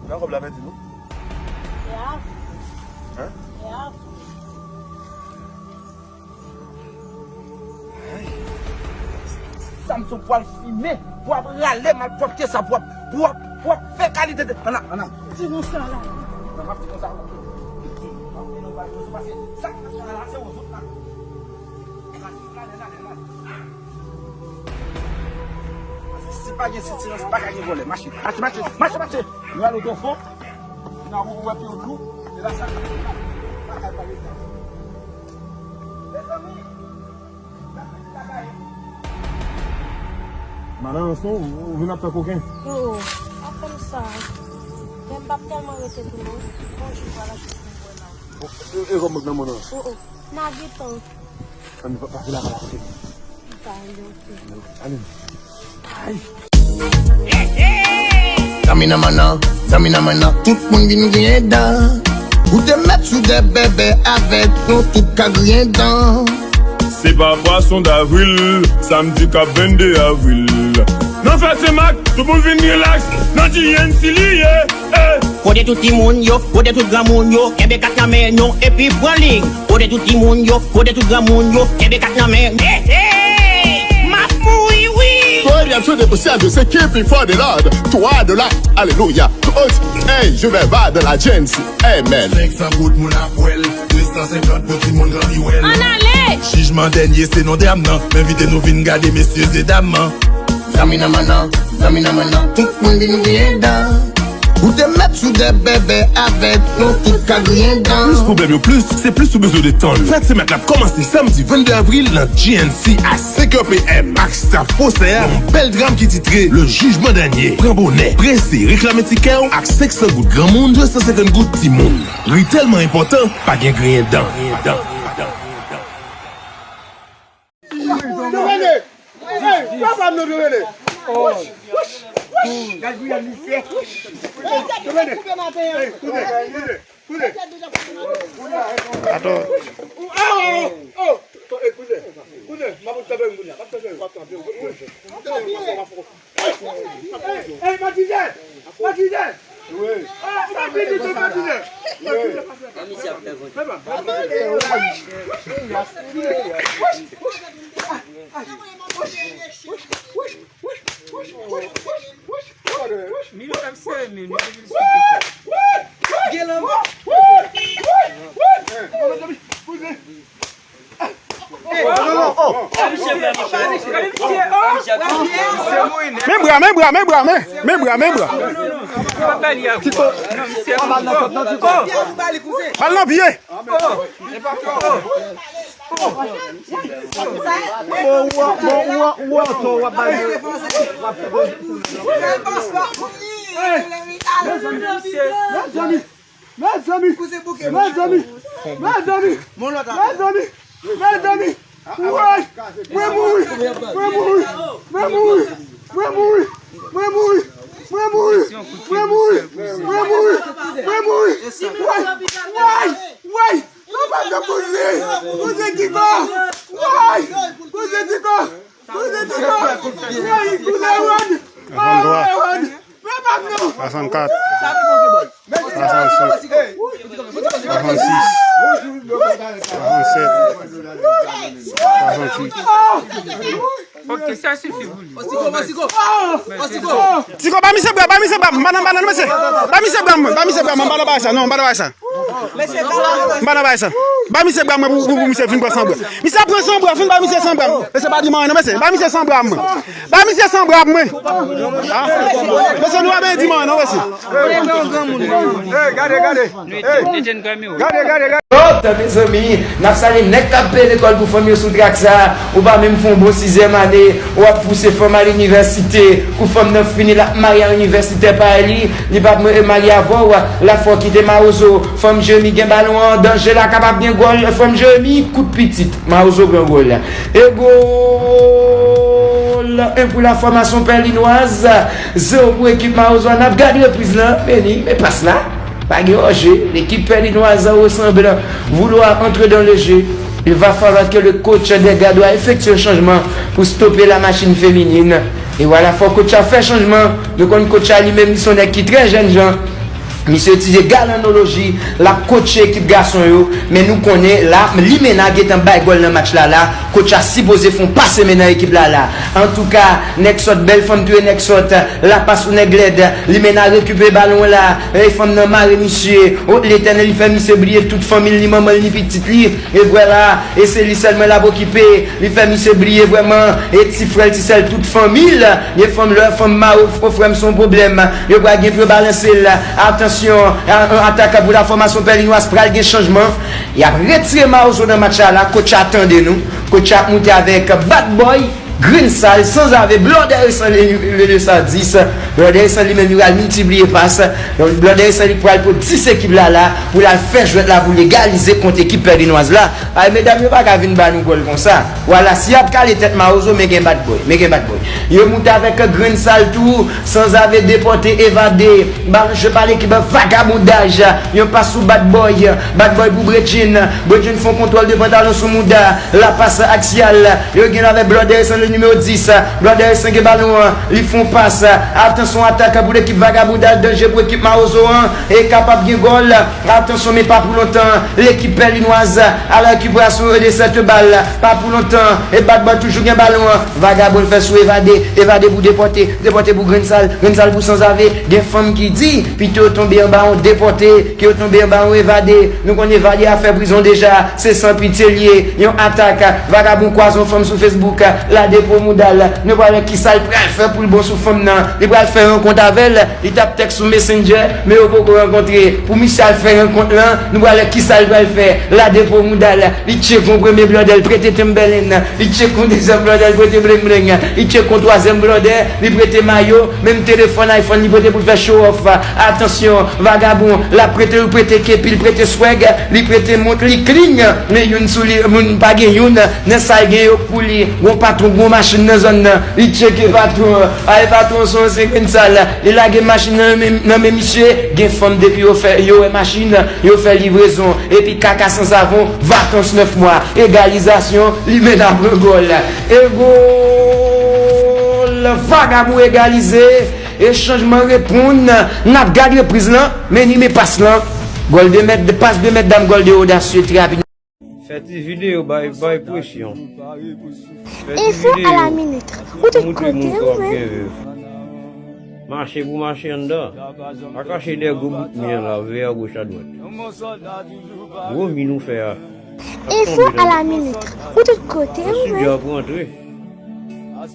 Nan kòb la pèdi non. E avou. Hein? E avou. Samson pral fimen, pou ap rale malpwòpte sa, pou ap, pou ap, pou ap fè kalite de. Ann la, ann la. Di nou sa la. Nan m ap di konsa. M ap di nou bagay yo, se pase sa k ap fè la, se ou zòt la. Ann la, ann la, ann la, ann la. Si pa gen sitirans, pa ka gen vòlè. Mache, mache, mache, mache, mache. Nou al otofon. Nou al wè pye w dlo. E la sa. Pa kay pa leta. Mezanmi. Madan Anson, ou, ou vin ap fè koken? Oh, oh, pa fè m sa. Men m p ap tèlman rete tou non. Bonjou, pral achte pou mwen la. E, e kòman k nan mwen nan? Oh, oh, n a gentan. Ann, pa, pa vin la, pa la kote. Ann, ann. Ay. Zanmi nan mannan, zanmi nan mannan, tout moun vin griyen dan. Ou te mèt sou de bèbè avèk nou, tout ka griyen dan. Se pa pwason davril, samdi k ap vennde avril. Nan fèt Senmak, tout moun vin rilaks, nan G N C li ye. Kote tout timoun yo, kote tout granmoun yo, kenbe kat nan men nou epi pran liy. Kote tout timoun yo, kote tout granmoun yo, kenbe kat nan men. Hey, hey! M ap mouri wi! Gloria, tout est possible, c'est qui before the Lord. Toi de là, alléluia. Hey, je vais voir de la G N C. Amen. Senk san goud moun ap wè l, de san senkant pou timoun granmi wè l. Ann ale! Jijman dènye se non dam nan, m envite nou vin gade mesye e dam nan. Zanmi nan mannan, zanmi nan mannan, tout moun vin griyen dan. Ou te mèt sou de bèbè avèk nou, tout ka griyen dan. Plis pwoblèm yo plis, se plis ou bezwen detann. Fèt Senmak la ap kòmanse samdi vennde avril nan G N C a senkè p m ak staff Fosè a. Yon bèl dram ki titre Le Jugement Dernier. Pran bonè, prese, reklame tikè w ak senk san goud granmoun, de san senkant goud timoun. Ri tèlman enpòtan, pa gen griyen dan. Domene! Hey, papa m nan Domene! Wouch! Wouch! Wouch! Gad Guyane misye! Domene! Hey, koute, koute, koute! Ato. Oh, oh, oh! Hey, koute, koute! M ap tanpe m kounye a, m ap tanpe m. Hey, Matizè! Matizè! Wi. Ah, ou pa vini tout Matizè! Matizè, pa fè sa. Misye ap fè vòlè. Fè pa. Milot ap sere men, nou te vin sou pita. Gen lanmò. Men bra, men bra, men bra, men, men bra, men bra. Ti ko. Bal nan pye. Bon, ou a, bon, ou a, ou a, w ap bay. Mezanmi, mezanmi, mezanmi, mezanmi, mezanmi, mezanmi, mezanmi, woy, mwen mouri, mwen mouri, mwen mouri, mwen mouri, mwen mouri, mwen mouri, mwen mouri, mwen mouri, mwen mouri, woy, woy, woy. Papa Dye, Bondye, Bondye di kò. Woy, Bondye di kò. Bondye di kò. Woy, koulè wad. Woy, wad. Papa non. Swasannkat. Swasannsenk. Swasannsis. Swasannsèt. Swasannwit. Ok, sa sifi pou li. Tiko, ba misye bra, ba misye bra, m pa nan, m pa nan, mesye. Ba misye bra mwen, ba misye bra mwen, m pa nan bagay sa, non, m pa nan bagay sa. M pa nan bagay sa. Ba misye bra mwen pou, pou, pou misye vin pran san bra. Misye ap pran san bra, vin ba misye san bra. Mesye pa di m anyen, non, mesye. Ba misye san bra mwen. Ba misye san bra mwen. Ah. Mesye, nou pa bezwen di m anyen, non, mesye. Hey, gade, gade. Hey. Gade, gade, gade. Lòt, mezanmi, n ap salye nèg k ap peye lekòl pou fanm yo sou trak sa. Ou pa menm fè yon bon sizyèm ane, w ap pouse fanm al inivèsite. Kou fanm nan fini, l ap marye a inivèsitè pa li. Li p ap marye avè w. La fò kite mawozo. Fanm Jeremi gen balon an. Danje la kapab gen gòl. Fanm Jeremi, kout pitit. Mawozo pran gòl la. E gòl! En pou la fòmasyon Pèlinwaz. Zewo pou ekip mawozo a. N ap gade repriz lan. Meni, men pas la. Pa gen anje. L'équipe pèlinoise ressemble vouloir entrer dans le jeu. Il va falloir que le coach des Gardois effectue un changement pour stopper la machine féminine. E vwala, fò coach la fè chanjman. Nou konn coach la li menm, li se yon nèg ki trè jènjan. Misye itilize galanoloji, l ap coache ekip gason yo. Men nou konnen la, Limena gentan bay gòl nan match la la. Coach la sipoze fè yon pase men nan ekip la la. Antouka, nèg sòt, bèl fanm touye nèg sòt. La pas pou nèg lèd. Limena rekipere balon la. E fanm nan mare misye. O Letènèl, li fè misye bliye tout fanmi l, ni manman l, ni pitit li. E vwala, e se li sèlman l ap okipe. Li fè misye bliye vrèman. E ti frè l, ti sè l, tout fanmi l. E fanm, lè fanm mare w, frè m, se yon pwoblèm. Yo pral gen pou yo balanse l. Atansyon, a- a- atak pou la fòmasyon Pèlinwaz, pral gen chanjman. Y ap retire Mawozo nan match la la. Coach la tande nou. Coach la ap moute avèk Bad Boy, Green Sal, Sanzave, Blòdè Resan, le, le, le sa dis. Blòdè Resan li menm li pral miltipliye pas. Donk Blòdè Resan li pral pot dis ekip la la pou l al fè jwèt la pou l egalize kont ekip Pèlinwaz la. Ay, medam yo pa ka vin ba nou gòl konsa. Vwala, si y ap kale tèt Mawozo, men gen Bad Boy, men gen Bad Boy. Yo moute avèk Green Sal tou, Sanzave depòte, evade. Balon jwe pa lekip, vagabondaj. Yon pas sou Bad Boy. Bad Boy pou Bredjin. Bredjin fè yon kontwòl de pantalon sou mouda. La pas aksyal. Yo gen avèk Blòdè Resan, le nimewo dis. Blòdè Resan gen balon an. Li fè yon pas. Atansyon, atak pou lekip vagabondaj. Danje pou ekip Mawozo an. E kapab gen gòl. Atansyon, men pa pou lontan. Lekip Pèlinwaz a la rekiperasyon de sèt bal. Pa pou lontan. E Bad Boy toujou gen balon an. Vagabon fè sou evade. Evade pou depòte. Depòte pou Green Sal. Green Sal pou Sanzave. Gen fanm ki di, pito yo tonbe anba yon depòte, ke yo tonbe anba yon evade. Nou konn evade a fè prizon deja. Se san pitye l ye. Yon atak. Vagabon kwaze yon fanm sou Facebook. Lade pou mouda l. Nou pral wè kisa l pral fè pou l bon sou fanm nan. Li pral fè rankont avè l. Li t ap tèks sou Messenger, men yo poko rankontre. Pou misye al fè rankont lan, nou pral wè kisa l pral fè. Lade pou mouda l, li tcheke yon premye blòdè, l prete Timberland. Li tcheke yon dezyèm blòdè, l prete bling bling. Li tcheke yon twazyèm blòdè, li prete mayo. Menm telefòn iPhone li prete pou l fè show off. Atansyon, vagabon, l ap prete, li prete kepi, li prete swag, li prete mont, li clean. Men youn sou li, moun pa gen youn. Nan sa l gen yo pou li. Gon patwon, gon machin nan zòn nan. Li tcheke patwon. Ay patwon, se yon Green Sal. Li lage machin nan men, nan men misye. Gen fanm depi yo fè, yo wè machin, yo fè livrezon. Epi kaka san savon, vakans nèf mwa. Egalizasyon, Limena pran gòl. E gòl, vagabon egalize. E chanjman reponn. N ap gad repriz lan. Men ni men pas lan. Gòl de mèt, pas de mèt dam, gòl de odasye, trè rapid. Fè ti videyo, bay, bay presyon. Fè ti Enfo à la videyo minute. Ou tout pou montre kote moun ou kòb menm. Gen vèv. Mache pou mache anndan. Pa kache dèyè gwo bout mi an la, veye agoch adwat. Gwo mi nou fè a. Ap Enfo tonbe à la nan minute. Ou tout kote nan ou menm. Estidyo a pou antre.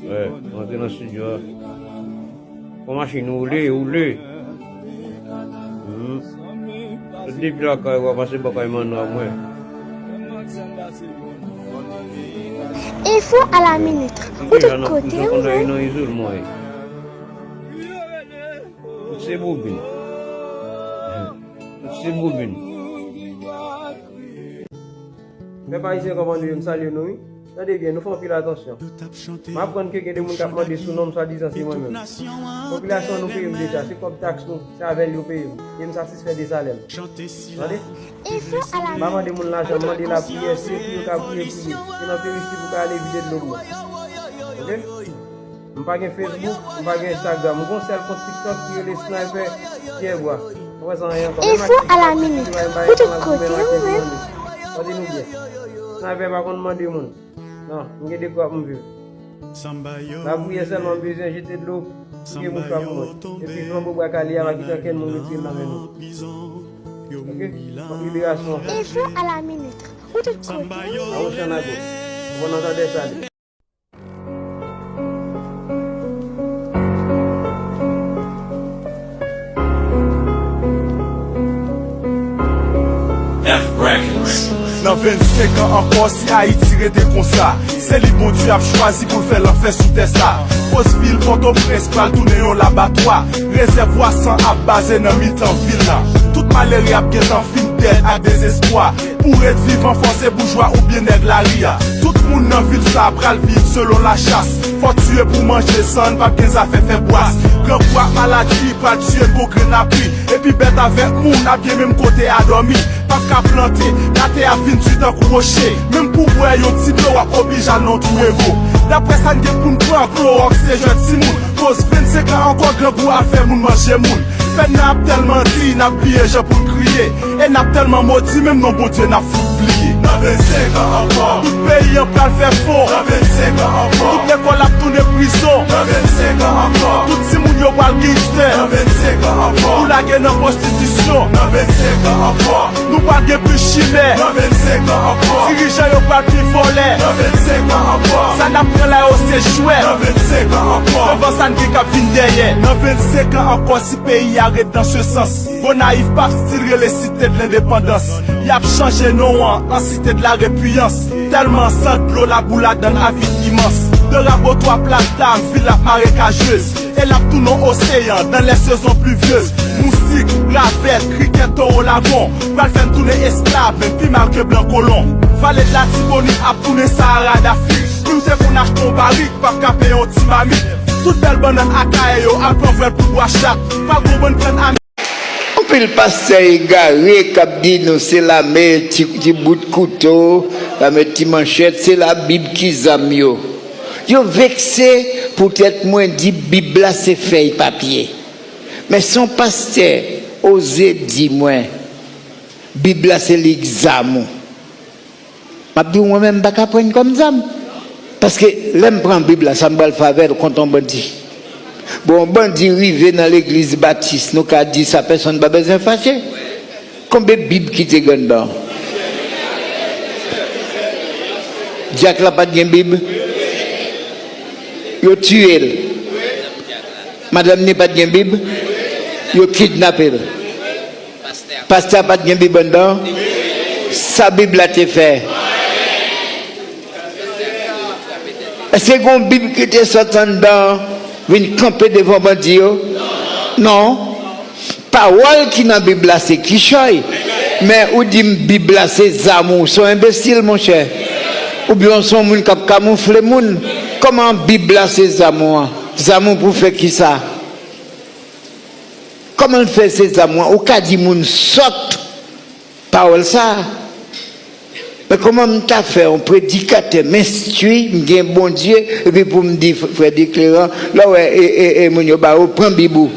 Wè, antre nan estidyo a. Pran machin ou woule, woule. Hmm. Sot depi lakay ou a pase bò kay manno a mwen. Info à la minute. Ou tout kote ou menm. Tout se bobin. Tout se bobin. Pèp ayisyen, kòman nou ye? M salye nou, wi. Tande byen, nou fè anpil atansyon. M aprann ke gen de moun k ap mande sou non m, swadizan se mwen menm. Popilasyon an, nou peye m deja, se kòb taks nou, se avè l yo peye m. E m satisfè de salè m. Tande? M pa mande moun lajan, m mande lapriyè, si se pou yo ka priye pou nou. Se nan perisip ou ka ale vide dlo pou mwen. Oke? M pa gen Facebook, m pa gen Instagram. M gon sèl kont TikTok ki rele Sniper Pierre Bois. Ou wè sa anyen ankò. Menm ak TikTok, si se pa yon bagay ki mal goumen, m ap mete moun. Tande nou byen. Sniper pa konn mande moun. Non, m gen de kòb m viv. Lapriyè sèlman m bezwen, jete dlo, kite mouchwa pou mwen. Epi flanbo bwa kale a pa kite okenn moun retire l nan men nou. Oke? Fòk liberasyon an fèt. Info à la minute. Ou tout kote ou menm. An wouch an ago. Bon, nan tande sa li. Nan vennsenk an ankò, si Ayiti rete konsa, se li Bondye ap chwazi pou l fè lanfè sou tè sa. Pòs vil Pòtoprens pral tounen yon labatwa. Rezèvwa san ap baze nan mitan vil la. Tout malere ap gentan fin dèd ak dezespwa. Pou ret vivan fò se boujwa oubyen nèg lari a. Tout moun nan vil sa a pral viv selon lachas. Fò tiye pou manje san n p ap gen zafè fè bwas. Grangou ak maladi pral tiye n kou grenn lapli. Epi bèt avèk moun ap gen menm kote a dòmi. P ap ka plante, latè ap vin di tankou woche. Menm pou bwè yon ti dlo w ap oblije al nan yon twou ego. Daprè sa n gen pou n pran, klowòks se jwèt timoun. Koz vennsenk an ankò grangou ap fè moun manje moun. Pèn nan ap tèlman di, n ap bliye jan pou n kriye. E n ap tèlman modi, menm non Bondye n ap fout bliye. Nan vennsenk an ankò, tout peyi an pral fè fon. Nan vennsenk an ankò, tout lekòl ap tounen prizon. Nan vennsenk an ankò, tout timoun yo pral gangstè. Nan vennsenk an ankò, pou lage nan pwostitisyon. Nan vennsenk an ankò, nou pral gen plis chimè. Nan vennsenk an ankò, dirijan yo pral pi vòlè. Nan vennsenk an ankò, sa n ap pran la yo se jwèt. Nan vennsenk an ankò, devan sa n gen k ap vin dèyè. Nan vennsenk an ankò, si peyi a ret dans ce sens, Gonayiv p ap still rele Site de Lendepandans. Y ap chanje non an an Site de la Repiyans. Tèlman san dlo labou ladan l avin imans. De Rabotwa Plas Dam, vil ap marekajez. E l ap tounen yon oseyan dans les saisons pluvieuses. Moustik, ravèt, krikèt, towo, lagon pral fè n tounen esklav, menm pi mal ke blan kolon. Vale de Latibonit ap tounen Sahara Dafrik. Si w te konn achte yon barik, p ap ka peye yon ti mamit. Tout bèl bannann Akayè yo al pran vwèl pou bwa chat. Pral gon bann kann Amerik. Anpil pastè egare k ap di nou se lame, ti, ti bout kouto, lame ti manchèt, se Labib ki zam yo. Yo vekse poutèt mwen di Bib la se fèy papye. Men si yon pastè oze di mwen Bib la se li k zam ou, m ap di w mwen menm m pa ka pran l kòm zam. Paske lè m pran Bib la, sa m pral fè avè l kont yon bandi? Bon, yon bandi rive nan legliz batis, nou ka di sa, pèsonn pa bezwen fache. Konbyen Bib ki te gen anndan? Dyak la pa t gen Bib? Yo tiye l. Madanm ni pa t gen Bib? Yo kidnape l. Pastè a pa t gen Bib anndan? Sa Bib la te fè? Èske gen yon Bib ki te sot anndan vin kanpe devan bandi yo? Non. Pawòl ki nan Bib la se kichòy. Men ou di m Bib la se zam ou, w se yon enbesil, monchè. Oubyen w se yon moun k ap kamoufle moun. Kòman Bib la se zam ou an? Zam ou pou fè kisa? Kòman l fè se zam ou an? Ou ka di moun sòt pawòl sa a. Men kòman m ta fè yon predikatè m enstwi, m gen Bondye, epi pou m di frè Dekleran, lè w wè e, e, e moun yo ba ou, pran Bib ou.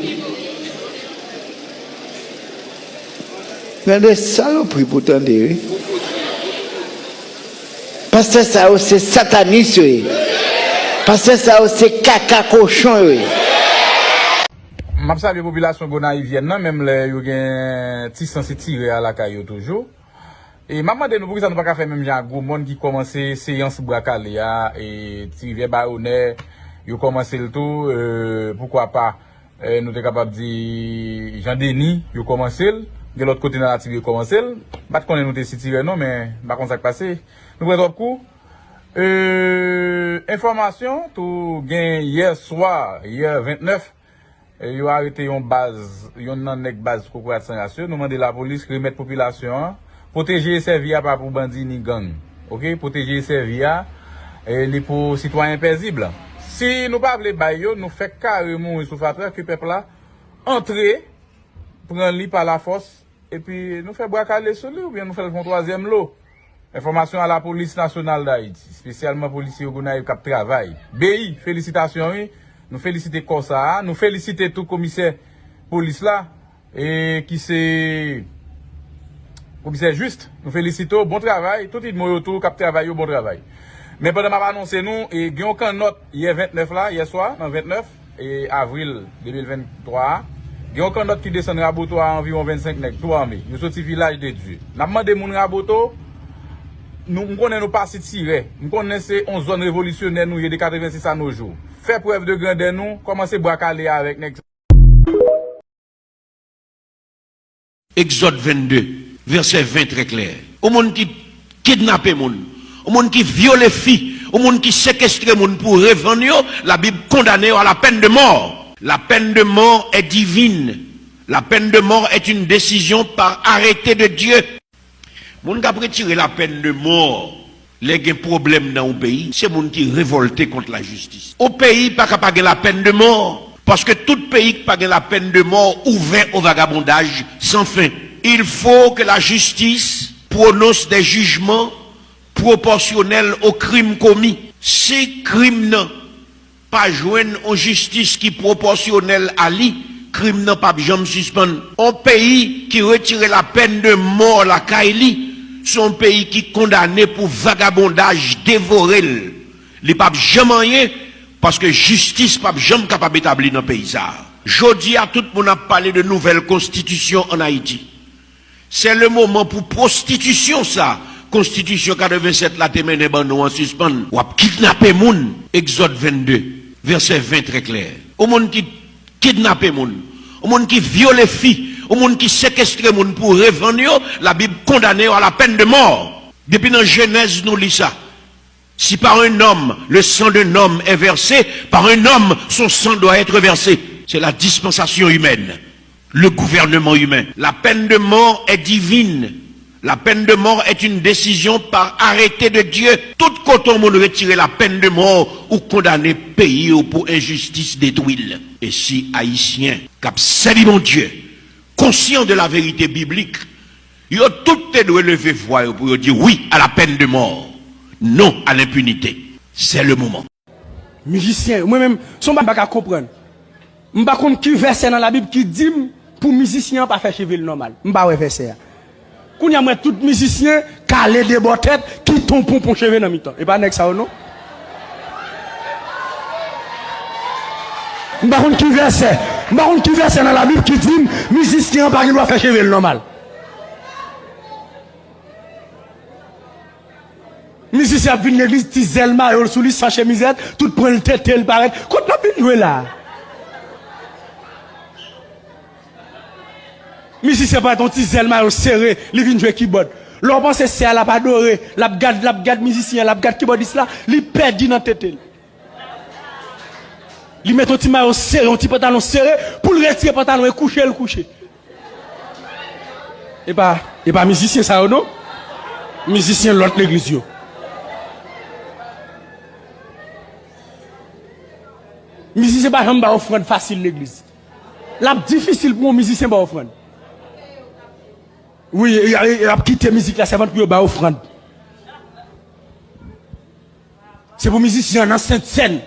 Tande salopri pou tande, wi. Pastè sa yo se satanis yo ye. Pastè sa yo se kaka kochon yo ye. M ap salye popilasyon gonayivyèn nan, menm lè yo gen ti sans etire a lakay yo toujou. E m ap mande nou poukisa nou pa ka fè menm jan ak Gwomòn ki kòmanse seyans bwa kale a, e Ti Rivyè Bayonè, yo kòmanse l tou, e poukwa pa, e nou te kapab di Jan Deni, yo kòmanse l, gen lòt kote nan Latibonit yo kòmanse l. M pa t konnen nou te sitirè non, men m pa konn sa k pase. Nou pran twòp kou. E, enfòmasyon tou gen yè swa, yè ventnèf, e, yo arete yon baz, yon nan nèg baz Kokorat San Ras yo. Nou mande lapolis remèt popilasyon an. Pwoteje e sèvi a pa pou bandi ni gang. Oke? Pwoteje e sèvi a, e, li pou sitwayen pezib. Si nou pa vle bay yo, nou fèk kare mouri sou fatra ke pèp la antre, pran li pa lafòs, epi nou fè bwa kale sou li, oubyen nou fè l fè yon twazyèm lo. Enfòmasyon a Lapolis Nasyonal Dayiti, espesyalman polisye yo Gonayiv k ap travay. B I, felisitasyon wi. Nou felisite kò sa a, nou felisite tou komisè polis la, e ki se komisè Jis, nou felisite w, bon travay, tout idmo yo tou k ap travay yo, bon travay. Men pandan m ap anonse nou, e, gen yon kannòt yè ventnèf la, yè swa, nan ventnèf, e, avril de mil venntwa a, gen yon kannòt ki desann Raboto a anviwon vennsenk nèg, tou ame. Yo soti Vilaj de Dye. N ap mande moun Raboto, nou, m konnen nou pa sitirè. M konnen se yon zòn revolisyonè nou ye de katrevensis a no jou. Fè prèv de grandè nou, kòmanse bwa kale avèk nèg sa. Egzòd vennde, vèsè ven trè klè. Yon moun ki kidnape moun, yon moun ki vyole fi, yon moun ki sekestre moun pou revann yo, Labib kondane yo à la peine de mort. La peine de mort est divine. La peine de mort est une décision par arrêté de Dieu. Moun k ap retire la peine de mort lè gen pwoblèm nan yon peyi, se moun ki revòlte kont lajistis. Yon peyi pa ka pa gen la peine de mort, paske tout peyi k pa gen la peine de mort ouvè au vagabondage sans fin. Il faut que la justice prononce des jugements proportionnels aux crimes commis. Si krim nan pa jwenn yon jistis ki pwopòsyonèl a li, krim nan p ap janm sispann. Yon peyi ki retire la peine de mort lakay li, se yon peyi ki kondane pou vagabondaj devore l. Li p ap janm anyen, paske jistis p ap janm kapab etabli nan peyi sa a. Jodi a, tout moun ap pale de nouvèl konstitisyon ann Ayiti. C'est le moment pou pwostitisyon sa konstitisyon katrevennsèt la te mennen ban nou an sispann. W ap kidnape moun, Egzòd vennde, vèsè ven trè klè. Yon moun ki kidnape moun, yon moun ki vyole fi, yon moun ki sekestre moun pou revann yo, Labib kondane yo à la peine de mort. Depi nan Jenèz nou li sa. Si par un homme le sang d'un homme est versé, par un homme son sang doit être versé. C'est la dispensation humaine, le gouvernement humain. La peine de mort est divine. La peine de mort est une décision par arrêté de Dieu. Tout kote yon moun retire la peine de mort, ou kondane peyi w pou enjistis detwi l. E si Ayisyen k ap sèvi Bondye konsyan de la verite biblik, yo tout te dwe leve vwa yo pou yo di wi à la peine de mort, non à l'impunité. C'est le moment. Mizisyen yo, mwen menm, se yon bagay m pa ka konprann. M pa konn ki vèsè nan Labib ki di m pou mizisyen an pa fè cheve l nòmal. M pa wè vèsè a. Kounye a m wè tout mizisyen kale de bò tèt, kite yon ponpon cheve nan mitan. E pa nèg sa yo non. M pa konn ki vèsè, m pa konn ki vèsè nan Labib ki di m mizisyen an pa gen dwa fè cheve l nòmal. Mizisyen ap vin legliz, ti zèl mayo l sou li, san chemizèt, tout pwen l tete l parèt. Kot n ap vin jwe la a? Mizisyen parèt yon ti zèl mayo sere, li vin jwe kibòd. Lè w panse sè a l ap adore, l ap gad, l ap gad mizisyen an, l ap gad kibòdis la, li pèdi nan tete l. Li met yon ti mayo sere, yon ti pantalon sere, pou l retire pantalon e kouche l kouche. E pa, e pa mizisyen sa yo non. Mizisyen lòt legliz yo. Mizisyen pa janm bay ofrann fasil legliz. L ap difisil pou yon mizisyen bay ofrann. Wi, y, y, y ap kite mizik la sèlman pou yo bay ofrann. Se pou mizisyen an nan sentsèn.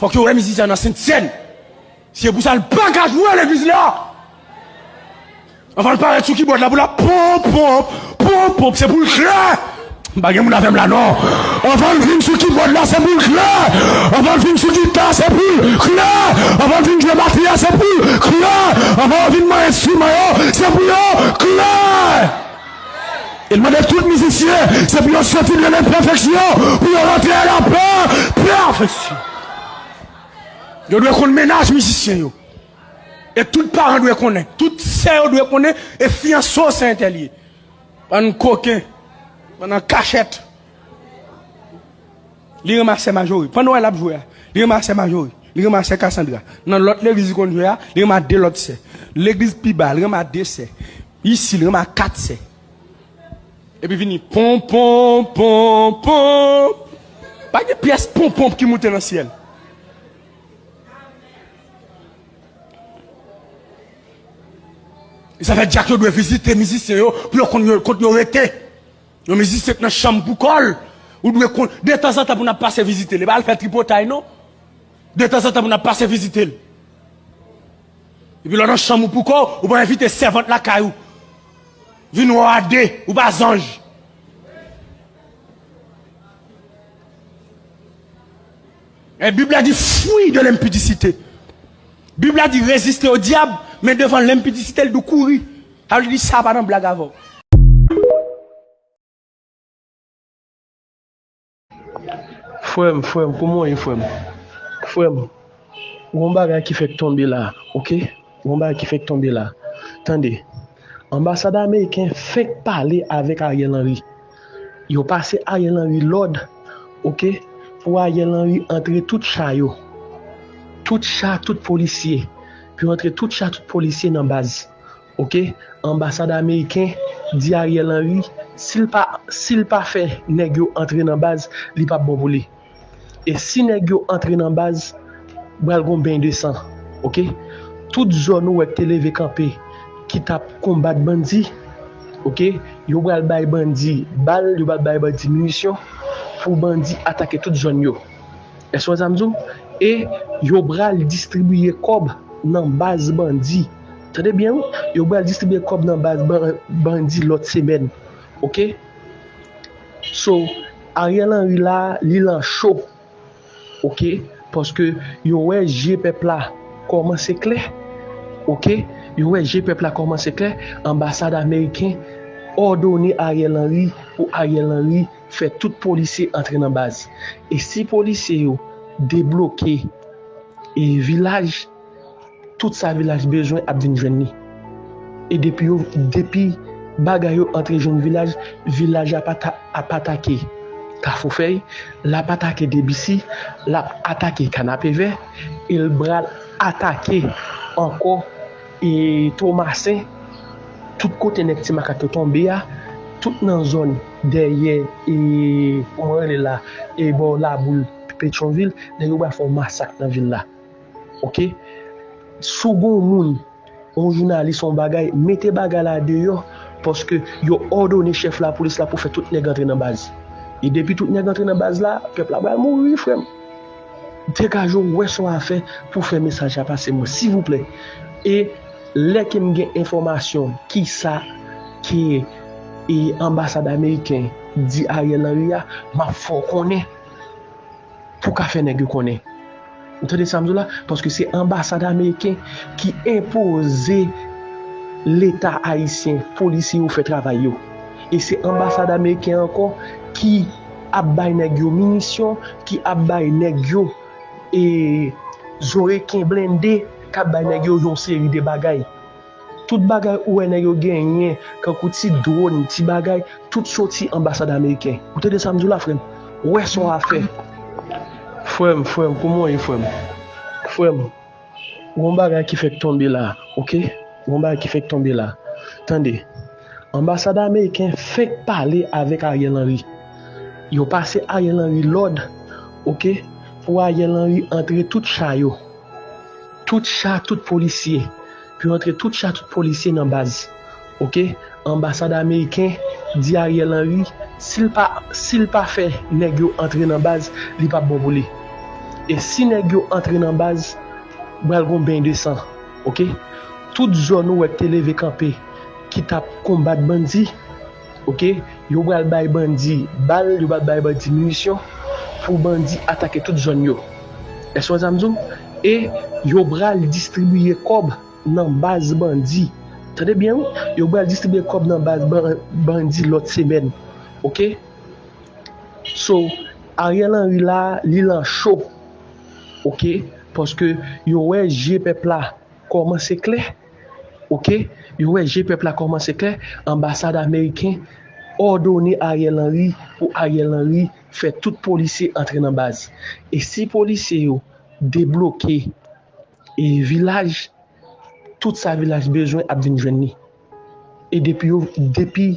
Fòk yo wè mizisyen an nan sentsèn. Se pou sa l pa ka jwe legliz la. Anvan l parèt sou kibòd la pou l ap ponp, ponp, ponp, ponp, se pou l klè. M pa gen moun avè m la non. Anvan l vin sou kibòd la, se pou l klè. Anvan l vin sou gita, se pou l klè. Anvan l vin jwe batri a, se pou l klè. Anvan yo vin manyen enstriman yo, se pou yo klè. E l mande tout mizisyen, se pou yo soti nan lenpèfeksyon, pou yo rantre a la pè, pèfeksyon. Yo dwe konn mennaj mizisyen yo. E tout paran dwe konnen, tout sè yo dwe konnen, e fiyanse w se entèl ye. Bann koken, bann an kachèt. Li renmen a sè Majori. Pandan w wè l ap jwe a, li renmen a sè Majori. Li renmen a sè Cassandra. Nan lòt legliz li konn jwe a, li renmen a de lòt sè. Legliz pi ba, li renmen a de sè. Isi, li renmen a kat sè. Epi vini pon, pon, pon, pon. Pa gen pyès pon, pon ki moute nan syèl. E sa fè dyak yo dwe vizite mizisyen yo pou yo konn yo, kot yo rete. Yon mizisyen k nan chanm pou kò l, ou dwe konn, detanzantan pou n ap pase vizite l. E pa al fè tripotay non. Detanzantan pou n ap pase vizite l. Epi lè w nan chanm ou pou kò w, ou pa envite sèvant lakay ou vin wè w a de, ou pa zanj. E Bib la di, fuis de l'impudicité. Bib la di, reziste o dyab, men devan lenpidisite, l di w kouri. Sa vle di sa pa nan blag avè w. Frè m, frè m, kòman w ye, frè m? Frè m, gon bagay ki fèk tonbe la, oke? Gon bagay ki fèk tonbe la. Tande, anbasad ameriken fenk pale avèk Ariel Henry. Yo pase Ariel Henry lòd, oke, pou Ariel Henry antre tout cha yo. Tout cha, tout polisye. Pou yo antre tout cha, tout polisye nan baz. Oke, anbasad ameriken di Ariel Henry, si l pa, si l pa fè nèg yo antre nan baz, li p ap bon pou li. E si nèg yo antre nan baz, pral gon beny de san. Oke, tout zòn ou wè k te leve kanpe, ki t ap konbat bandi, oke, yo pral bay bandi bal, yo pral bay bandi minisyon, pou bandi atake tout zòn yo. Èske w wè sa m di w? E yo pral distribiye kòb nan baz bandi. Tande byen wi, yo pral distribiye kòb nan baz ban-, bandi lòt semèn. Oke? So, Ariel Henry la, li lan cho. Oke? Paske yo wè je pèp la kòmanse klè. Oke? Yo wè je pèp la kòmanse klè. Anbasad ameriken òdone Ariel Henry pou Ariel Henry fè tout polisye antre nan baz. E si polisye yo debloke e vilaj, tout sa vilaj bezwen ap vin jwenn li. E depi yo, depi bagay yo antre jwenn vilaj, vilaj ap ata-, ap atake Kafou Fèy, l ap atake Debisi, l ap atake Kanapevè, e l pral atake ankò e Tomasen, tout kote nèg Ti Makak yo tonbe a, tout nan zòn dèyè, e, kòman rele la, e bò Laboul, Petyonvil, nèg yo pral fè yon masak nan vil la. Oke? Si w gon moun, yon jounalis, yon bagay, mete bagay la deyò, paske yo òdone chèf lapolis la pou fè tout nèg antre nan baz. E depi tout nèg antre nan baz la, pèp la pral mouri, frè m. Degaje w, wè sa w a fè pou fè mesaj la pase, mwen, silvouplè. E lè ke m gen enfòmasyon kisa ke, e, anbasad ameriken di Ariel Henry a, m ap fè w konnen pou w ka fè nèg yo konnen. Ou tande sa m di w la? Paske se anbasad ameriken ki enpoze Leta ayisyen, polisye yo fè travay yo. E se anbasad ameriken ankò ki ap bay nèg yo minisyon, ki ap bay nèg yo, e, zòreken blende, k ap bay nèg yo yon seri de bagay. Tout bagay ou wè nèg yo genyen, kankou ti dwòn, ti bagay, tout soti anbasad ameriken. Ou tande sa m di w la, frè m? Wè sa w a fè. Frè m, frè m, kòman w ye, frè m? Frè m, gon bagay ki fèk tonbe la, oke? Gon bagay ki fèk tonbe la. Tande, anbasad ameriken fenk pale avèk Ariel Henry. Yo pase Ariel Henry lòd, oke, pou Ariel Henry antre tout cha yo. Tout cha, tout polisye. Pou yo antre tout cha, tout polisye nan baz. Oke? Anbasad ameriken di Ariel Henry, si l pa, si l pa fè nèg yo antre nan baz, li p ap bon pou li. E si nèg yo antre nan baz, pral gon beny de san. Oke? Tout zòn ou wè k te leve kanpe, ki t ap konbat bandi, oke, yo pral bay bandi bal, yo pral bay bandi minisyon pou bandi atake tout zòn yo. Èske w wè sa m di w? E yo pral distribiye kòb nan baz bandi. Tande byen wi, yo pral distribiye kòb nan baz ban-, bandi lòt semèn. Oke? So, Ariel Henry la, li lan cho. Oke? Paske yo wè je pèp la kòmanse klè. Oke? Yo wè je pèp la kòmanse klè. Anbasad ameriken òdone Ariel Henry pou Ariel Henry fè tout polisye antre nan baz. E si polisye yo debloke e vilaj, tout sa vilaj bezwen ap vin jwenn li. E depi yo, depi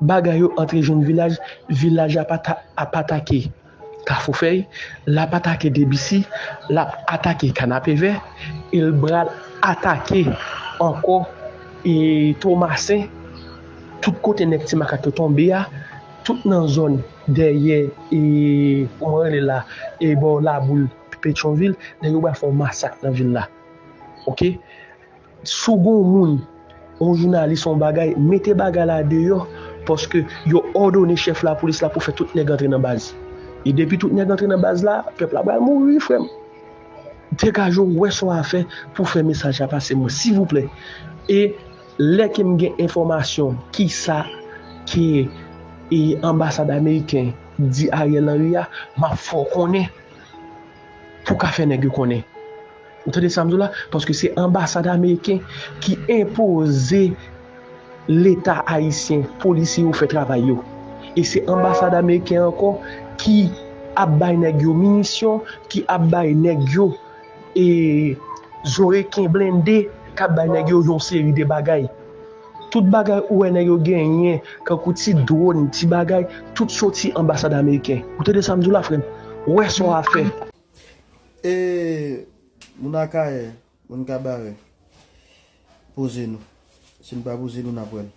bagay yo antre jwenn vilaj, vilaj ap ata-, ap atake Kafou Fèy, l ap atake Debisi, l ap atake Kanapevè, e l pral atake ankò e Tomasen, tout kote nèg Ti Makak yo tonbe a, tout nan zòn dèyè, e, kòman rele la, e bò Laboul, Petyonvil, nèg yo pral fè yon masak nan vil la. Oke? Si w gen yon moun, yon jounalis, yon bagay, mete bagay la deyò, paske yo òdone chèf lapolis la pou fè tout nèg antre nan baz. E depi tout nèg antre nan baz la, pèp la pral mouri, frè m. Degaje w, wè sa w a fè pou fè mesaj la pase, mwen, silvouplè. E lè ke m gen enfòmasyon kisa ke, e, anbasad ameriken di Ariel Henry a, m ap fè w konnen pou w ka fè nèg yo konnen. Ou tande sa m di w la? Paske se anbasad ameriken ki enpoze Leta ayisyen, polisye yo fè travay yo. E se anbasad ameriken ankò ki ap bay nèg yo minisyon, ki ap bay nèg yo, e, zòreken blende, k ap bay nèg yo yon seri de bagay. Tout bagay ou wè nèg yo genyen, kankou ti dwòn, ti bagay, tout soti anbasad ameriken. Ou tande sa m di w la, frè m? Wè sa w a fè. E, moun Akayè, moun Kabarè, poze nou. Si n pa poze nou, n ap wè l.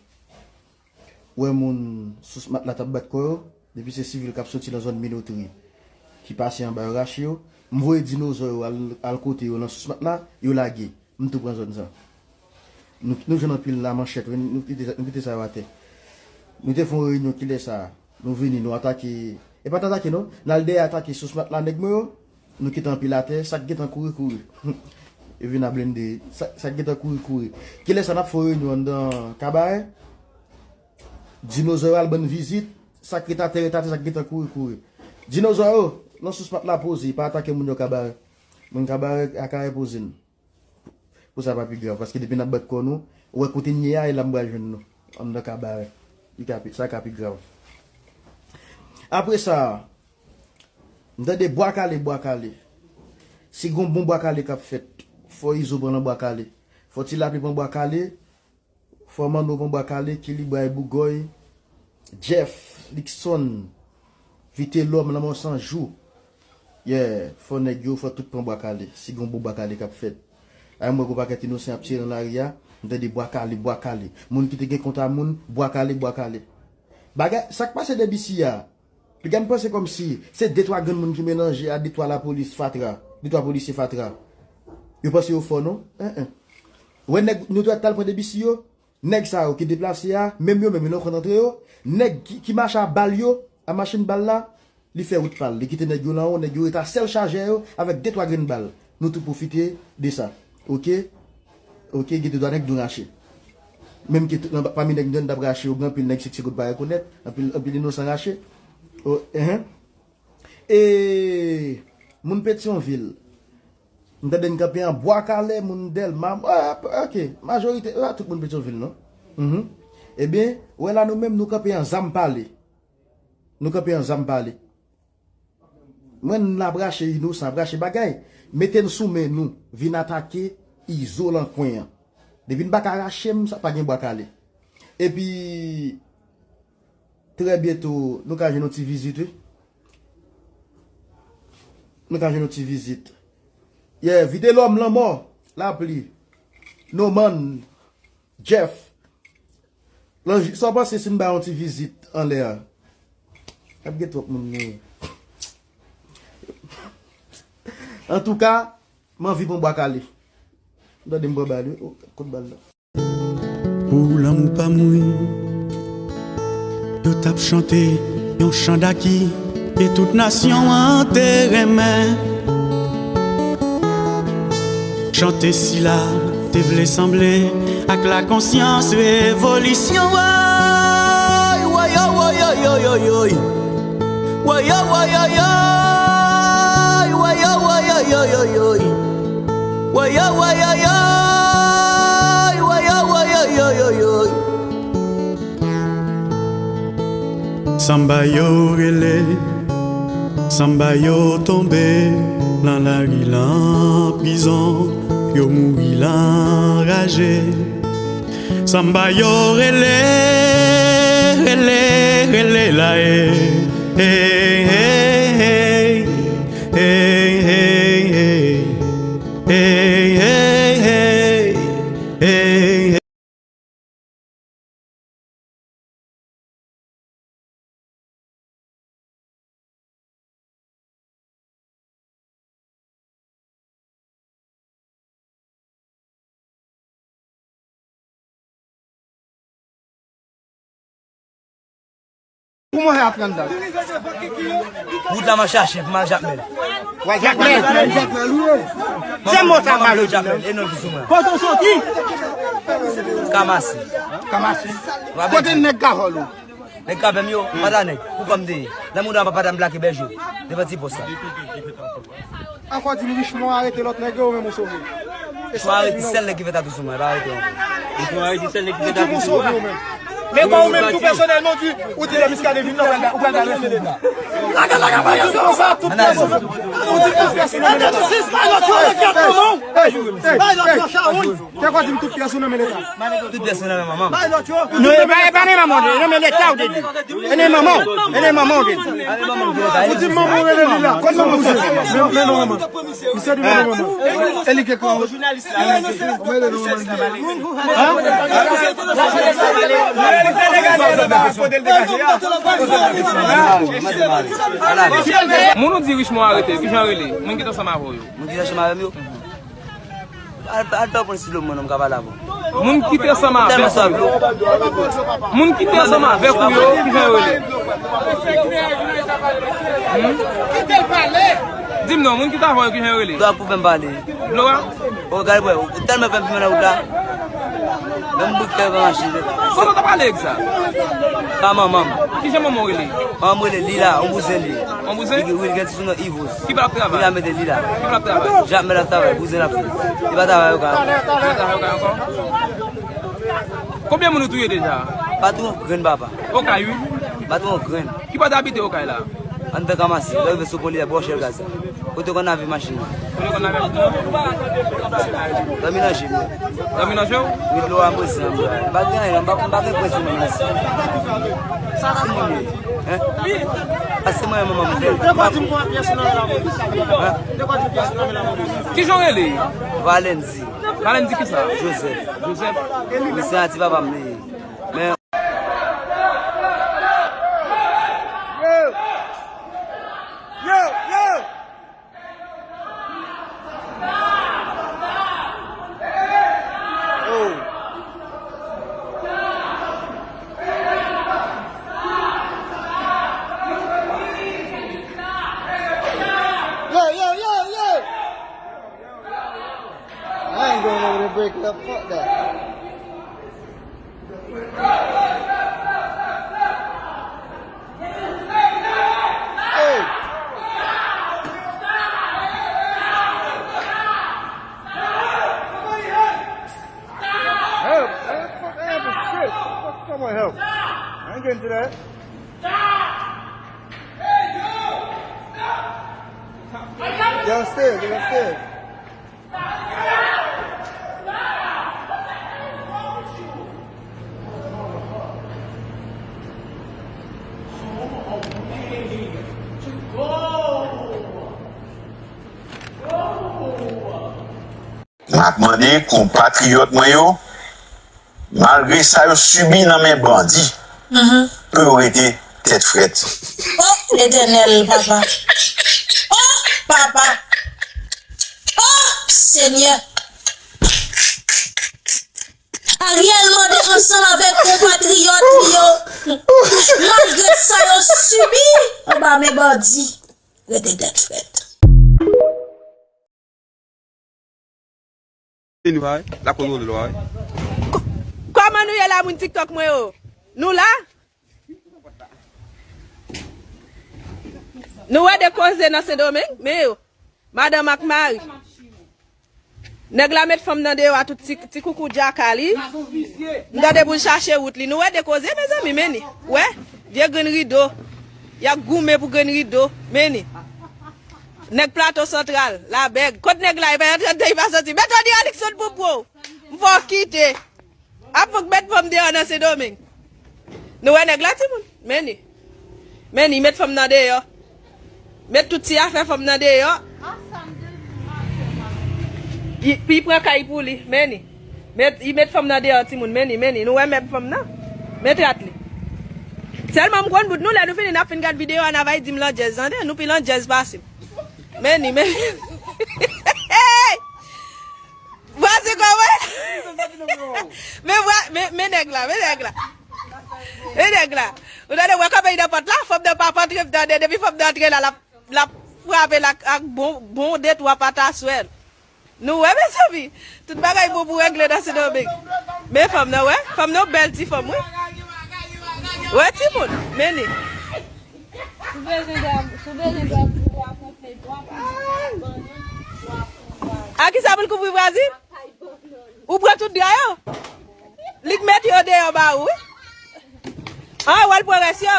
Wè moun Sousmat la t ap bat kò yo, depi se sivil k ap soti nan zòn Minotri, ki pase anba yo, rache yo, m voye dinozò yo al, al kote yo nan Sousmat la, yo lage. M tou pran zòn sa. Nou, nou jwenn anpil la manchèt, wi, nou kite, nou kite sa yo atè. Nou te fè yon reyinyon kilè sa a. Nou vini, nou atake. E pa t atake non, n al dèyè atake Sousmat la, nèg mwen yo. Nou kite anpil atè, sa k gentan kouri, kouri. Yo vin a blende, sa, sa k gentan kouri, kouri. Kilè sa n ap fè yon reyinyon anndan Kabarè? Dinozò yo al ban n vizit, sa k ret atè, ret atè, sa k gentan kouri, kouri. Dinozò yo, nan Sousmat la poze, pa atake moun yo Kabarè. Moun Kabarè, Akayè poze n. Pou sa pa pi grav, paske depi n ap bat kò nou, ou wè kote n ye a, e la m pral jwenn nou. Anndan Kabarè. Li ka pi, sa ka pi grav. Apre sa, m tande bwa kale, bwa kale. Si gon bon bwa kale k ap fèt, fò Izo pran nan bwa kale. Fò Ti Lapli pran bwa kale. Fò Manno pran bwa kale, Kilibray, Bougòy, Jeff, Luckson, Vitelòm, Lanmò San Jou. Yeah, fò nèg yo, fò tout pran bwa kale. Si gon bon bwa kale k ap fèt. Ay, m wè gon pakèt inosan ap tire nan lari a, m tande bwa kale, bwa kale. Moun ki te gen kont a moun, bwa kale, bwa kale. Bagay, sa k pase Debisi a? Piga m panse kòmsi se de twa grenn moun ki melanje a de twa lapolis fatra, de twa polisye fatra. Yo panse yo fò non? En, en. Wè nèg nou t al pran Debisi yo, nèg sa yo ki deplase a, menm yo menm yo nan kont antre yo, nèg ki, ki mache a bal yo, a machin bal la, li fè wout pa l, li kite nèg yo lan wo, nèg yo ret a sèl chajè yo avèk de twa grenn bal. Nou tou pwofite de sa. Oke? Oke, gen de twa nèg nou rache. Menm ke nan, pami nèg nou t ap rache yo, gen anpil nèg sèk sèk yo pa rekonèt, anpil, anpil inosan rache. O, enhen. E moun Petyonvil, m tande n kanpe an Bwa Kale, moun Dèlma, a, oke, majorite, a, tout moun Petyonvil, non? Mhm. Ebyen, wè la nou menm, nou kanpe an zam pale. Nou kanpe an zam pale. Mwen, n ap rache inosan, ap rache bagay. Mete n sou men nou, vin atake Izo lan kwen an. Depi n pa ka rache m, sa pa gen Bwa Kale. Epi, trè byento, nou ka jwenn yon ti vizit, wi. Nou ka jwenn yon ti vizit. Yeah, Vitelòm, Lanmò, Lapli, Noman, Jeff, Lanji, sa w panse si n bay yon ti vizit anlè a? Ap gen twòp moun nou ye. Antouka, m anvi pran Bwa Kale. M tande m pran bal, wi. O, kot bal la? Pou lanmou pa mouri. Yo t ap chante yon chan daki ke tout nasyon an te renmen. Chante sila te vle sanble ak lakonsyans revolisyon. Woy, woy, woy, woy, woy, woy, woy, woy. Woy, woy, woy, woy, woy. Woy, woy, woy, woy, woy, woy. Woy, woy, woy, woy, woy, woy, woy. Samba yo rele, samba yo tonbe, nan lari, nan prizon, yo mouri, nan raje. Samba yo rele, rele, rele la, eh, eh, eh, eh. Hey, hey, hey, hey, hey, hey. Pou manje a tranndan. Wout la m ap chache pou m al Jakmèl. W al Jakmèl? Se mo sa m pa vle di non. E non ki sou mwen. Kote w soti? Kamasi. Kamasi. Kote nèg ka vòl ou? Nèg k ap vè m yo, m pa ta nèg. Pou kòm de, nan mouda m pa ta m plake bèje devan ti pòs la. Ankò di m Richemond arete lòt nèg yo, ou menm ou sove. Richemond arete sèl nèg ki fè tatou sou mwen, pa arete ankò. Richemond arete sèl nèg ki fè tatou sou mwen. Men bon, ou menm tou pèsonèlman, ou di, ou di lè Muscadin vin nan, ou pral, ou pral ba l respè. Laga, laga, ba yo sa, tout pèsonèl. Ou di tout pèsonèl. Hey, hey, hey, hey. Te kwa di m tout pyès ou nan men Leta. Tout pyès ou nan men manman m. Non, e pa, e pa nan manman w, e nan men Leta ou te di. E nan manman w, e nan manman w te di. Ou di manman w rele li la. Kot manman w se? Men, men non, manman. Misye di men non, manman. E li ke kwa? Mwen rele non, manman. Hein? Moun ou di Richemond arete, kijan rele? Moun ki te ansanm avè w yo? Moun ki te ansanm avè m yo? Al, al fè w pran silo mwen non, m ka pale avè w. Moun ki te ansanm avèk ou yo. Moun ki te ansanm avèk ou yo, kijan yo rele? Hmm? Di m non, moun ki t avè w yo, kijan yo rele? Dlo a pou fè m pale. Dlo a? O, gade bwè, ou tèlman fè m fimen nan wout la. Menm bout kè pa mache. Kote w t ap pale ak sa? Pa manman m. Kijan manman w rele? Manman m rele Lila, yon bouzen li. Yon bouzen? Li, wi, li gen ti sou non Ivoz. Ki pa ap travay? Li la mete li la. Ki pa ap travay? Jakmèl ap travay, bouzen l ap fè. Li pa travay Okay. Li pa travay Okay ankò? Konbyen moun ou touye deja? Pa touye yon grenn, papa. Okay, wi. Pa touye yon grenn. Ki pa t abite Okay la? Anndan Kamasi, lè w rive sou pon li a bò chèl gaz la. Kote w konn lave machin nan? Kote w konn lave machin nan? Dòmi nan je m. Dòmi nan je w? Wi, dlo a m resi nan bra. M pa gen anyen, m pa, m pa gen pwen sou mwen mèsi. Sa moun ye. Hein? Pase mwen manman m fè. Hein? Kijan w rele? Valendy. Valendy kisa? Joseph. Joseph. Misye a ti papa m li ye. Men Yo! Yo! Yo! Oh! Yo, yo, yo, yo! I ain't going over there breaking up. Fuck that. Hey! Help, man. Fuck happened? Shit. Fuck, someone help. I ain't getting to that. Y'all stairs, y'all stairs. M ap mande konpatriyòt mwen yo, malgre sa yo sibi nan men bandi, pou yo rete tèt frèt. Oh, Letènèl, papa. Oh, papa. Oh, Senyè. Ariel mande ansanm avèk konpatriyòt li yo, malgre sa yo sibi anba men bandi, rete tèt frèt. Vini, wi. L ap kontwole l, wi. Kòman nou ye la, moun TikTok mwen yo? Nou la? Nou wè de koze nan Sendomeng, men yo. Madanm ak mari. Nèg la met fanm nan deyò a tout ti, ti koukou djaka li. M tande pou l chache wout li. Nou wè de koze, mezanmi, men ni. Wè? Vye grenn rido. Y ap goumen pou grenn rido. Men ni. Nèg Plato Santral, Labèg. Kot nèg la? Li pa antre anndan, li pa soti. Mèt Odi Alix sot pou pou. M fè w kite. Ap fòk mèt fanm deyò nan Sendomeng. Nou wè nèg la, timoun? Men ni. Men ni, met fanm nan deyò. Met tout ti afè fanm nan deyò. Li, li pran kay pou li, men ni. Met, li met fanm nan deyò, timoun, men ni, men ni. Nou wè mèb fanm nan? Men trat li. Sèlman m konn bout nou, lè nou fini, n ap fin gad videyo a, n a va di m landjèz, tande? Nou pi landjèz pase m. Men ni, men ni. Vwazen kòman? Men vwa, men, men nèg la, men nèg la. Men nèg la. Ou tande, wè kòman li nan pòt la? Fanm nan p ap antre, tande, depi fanm nan antre la, l ap, l ap frape l ak, ak bon, bon de twa pataswèl. Nou wè, mezanmi, tout bagay bon pou regle nan Sendomeng. Men fanm nan, wè, fanm nan bèl ti fanm, wi. Wè, timoun, men ni. Si w bezwen dwa, si w bezwen dwa pou w akonte dwa pou w akonte dwa pou w. A kisa pou l kouvri vwazin? Ou pran tout dra yo? Li k mete yo deyò ba ou, wi. An, w al pran rès yo.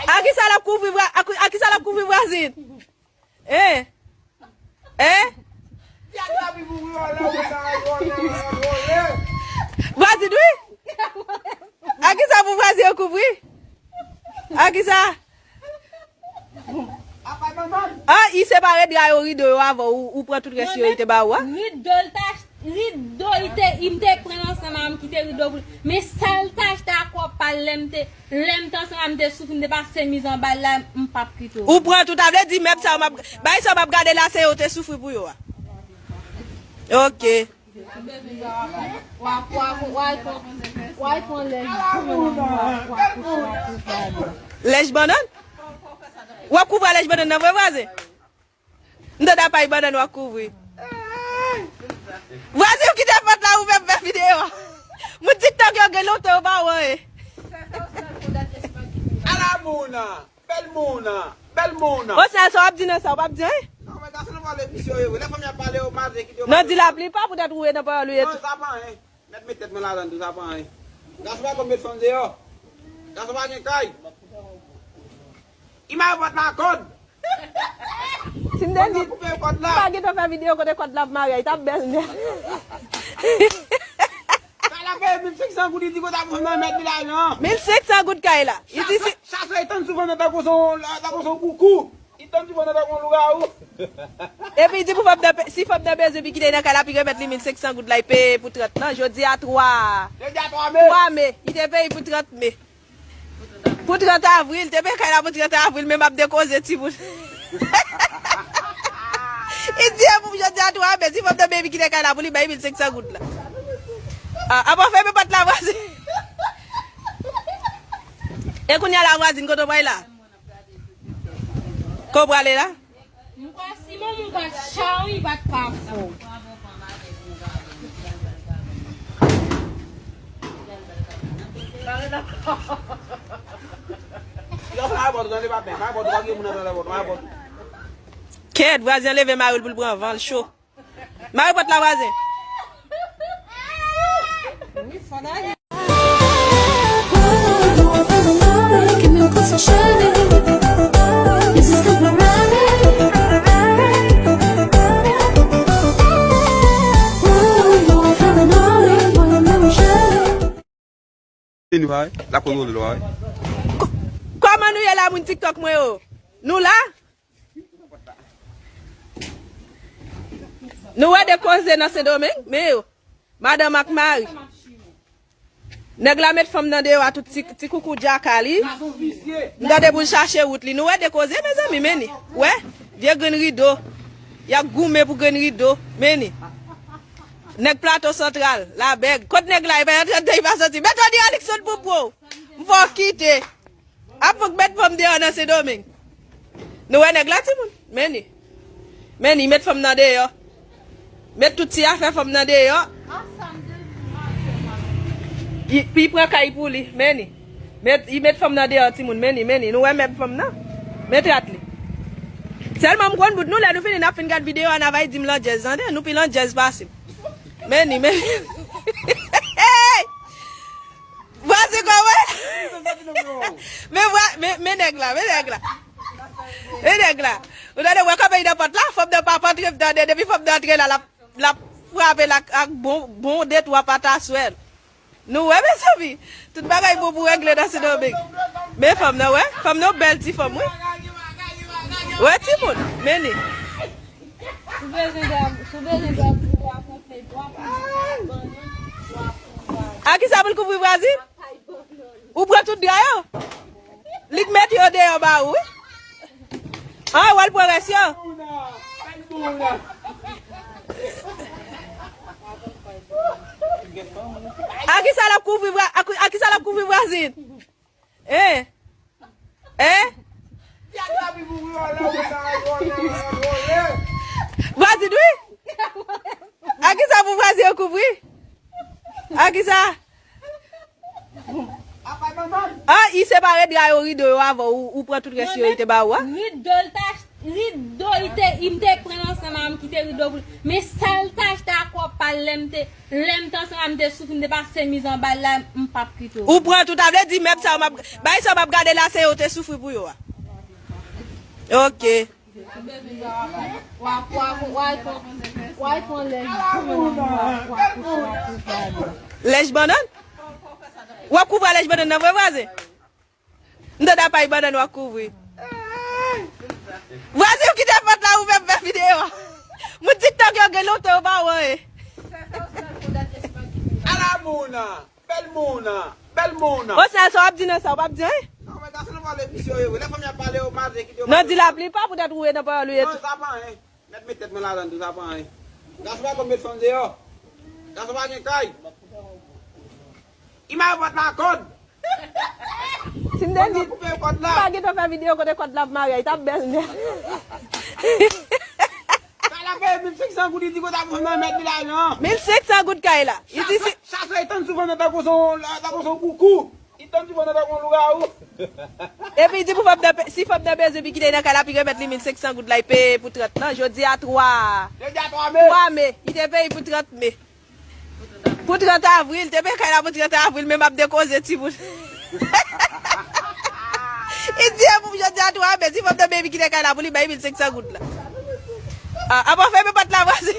A kisa l ap kouvri vwa-, a ki-, a kisa l ap kouvri vwazin? Hein? Hein? Vwazin, wi. A kisa pou vwazin yo kouvri? A kisa? Ah, li separe dra yo, rido yo avan ou, ou pran tout rès yo li te ba ou a? Rido l t ach-, rido li te, li m te pran ansanm a m kite rido pou li. Men sa l t achte ak wòb pa l lè m te, lè m t ansanm a m te soufri, m te pase mizè anba l la, m p ap kite w. Ou pran tout, sa vle di mèb sa yo m ap, bay sa yo m ap gade la, se yo te soufri pou yo a. Ok. W ap, w ap, w ap, w ap pran lèj bannann. W ap kouvri lèj bannann nan vre, vwazen? M tande a pay bannann w ap kouvri. Vwazen, ou kite pòt la ouvè pou fè videyo a. Moun TikTok yo gen lontan yo pa wè anyen. Ala moun nan. Bèl moun nan, bèl moun nan. O, sa, sa w ap di nan sa, w p ap di anyen? Non, men gason nan pale misye yo, lè fanm y ap pale yo, maten kite yo. Non, di la pli pa poutèt ou ye nan pawòl ou ye tou. Non, sa pa anyen. Mèt met tèt mwen ladan tou, sa pa anyen. Gason pa konn met fanm deyò. Gason pa gen kay. Imaj pòt la kòd. Si m te di, m pa gentan fè videyo kote kòd la ap mare a, li t ap bèl nèt. Sa la peye mil senk san goud, li di kote ap fanm nan mèt li lajan. Mil senk san goud kay la. Li di si. Chache, chache, li tann sou fanm nan tankou se yon, tankou se yon koukou. Li tann sou fanm nan tankou yon lougawou. Epi li di pou fanm nan pe-, si fanm nan bezwen pi kite nan kay la, pi remèt li mil senk san goud la, li peye pou trant lan. Jodi a twa. Jodi a twa me. Twa me. Li te peye pou trant me. Pou trant avril, te peye kay la pou trant avril, men m ap dekoze timoun. Li di, e pou jodi a twa me, si fanm nan baby kite kay la pou li bay mil senk san goud la. Ah, apa w fèmen pòt la, vwazen? E kounye a la, vwazin, kote w pral la? Kote w prale la? M kwè si manman w pa t chawi, pa t ka fè w. Kèt, vwazen an leve mari l pou l pran van, l cho. Mare pòt la, vwazen. Kòman nou ye la, moun TikTok mwen yo? Nou la? Nou wè de koze nan Sendomeng, men yo. Madanm ak mari. Nèg la met fanm nan deyò a tout ti, ti koukou djaka li. M tande pou l chache wout li. Nou wè de koze, mezanmi, men ni. Wè, vye grenn rido. Y ap goumen pou grenn rido, men ni. Nèg Plato Santral, Labèg. Kot nèg la? Li pa antre anndan, li pa soti. Mèt Odi Alix sot pou pou. M fè w kite. Ap fòk mèt fanm deyò nan Sendomeng. Nou wè nèg la, timoun? Men ni. Men ni, met fanm nan deyò. Met tout ti afè fanm nan deyò. Li, li pran kay pou li, men ni. Met, li met fanm nan deyò, timoun, men ni, men ni. Nou wè mèb fanm nan? Men trat li. Sèlman m konn bout nou, lè nou fini, n ap fin gad videyo a, n a va di m landjèz, tande? Nou pi landjèz pase m. Men ni, men. Vwazen kòman? Men vwa, men, men nèg la, men nèg la. Men nèg la. Ou tande, wè kòman li nan pòt la? Fanm nan p ap antre, tande, depi fanm nan antre la, l ap, l ap frape l ak, ak bon, bon de twa pataswèl. Nou wè, mezanmi, tout bagay bon pou regle nan Sendomeng. Men fanm nan, wè, fanm nan bèl ti fanm, wi. Wè, timoun, men ni. Si w bezwen dwa, si w bezwen dwa pou w akonte dwa pou w akonte dwa. A ki sa pou l kouvri vwazin? Ou pran tout dra yo? Li k mete yo deyò ba ou, wi. An, w al pran rès yo. A ki sa l ap kouvri vwa-, a ki, a ki sa l ap kouvri vwazin? Hein? Hein? Vwazin, wi. A ki sa pou vwazin yo kouvri? A ki sa? Ah, i separe dra yo, rido yo avan ou, ou pran tout rès yo, i te ba ou a? Rido l ta, rido, i te, i m te pran ansanm a m kite rido pou l. Men sa l t achte ak kòb pa l lè m te, lè m te ansanm a m te soufri, m te pase mizè anba l la, m p ap kite w. Ou pran tout, sa vle di mèb sa yo m ap, bay sa yo m ap gade la, se yo te soufri pou yo a. Ok. Lèch bannann? W ap kouvri a lèch bannann nan vre, vwazen? M tande a pay bannann w ap kouvri. Vwazen, ou kite pòt la ouvè pou fè videyo a. Moun TikTok yo gen lontan yo pa wè anyen. Ala moun an. Bèl moun an, bèl moun an. Osnèl, sa w ap di nan sa, w p ap di anyen? Non, men gason nan pale misye yo, lè fanm y ap pale yo, maten kite yo. Non, di la pli pa poutèt ou ye nan pawòl ou ye tou. Non, sa pa anyen. Mèt met tèt mwen ladan l tou, sa pa anyen. Gason pa konn met fanm deyò. Gason pa gen kay. Imaj pòt la kòd. Si m te di, pa gentan fè videyo kote kòd la ap mare a, li t ap bèl nèt. Kay la peye mil senk san goud, li di kote ap vann nan mèt li lajan. Mil senk san goud kay la. Li di si. Chase, chase, li tann sou vann nan tankou se yon, tankou se yon koukou. Li tann sou vann nan tankou yon lougawou. Epi li di pou fanm nan pe-, si fanm nan bezwen pi kite nan kay la, pi remèt li mil senk san goud la, li peye pou trant lan. Jodi a twa. Jodi a twa me. Twa me. Li te peye pou trant me. Pou trant avril, te peye kay la pou trant avril, men m ap dekoze timoun. Li di, e pou jodi a twa me, si fanm nan baby kite kay la pou li, bay mil senk san goud la. Ah, apa w fèmen pòt la, vwazin?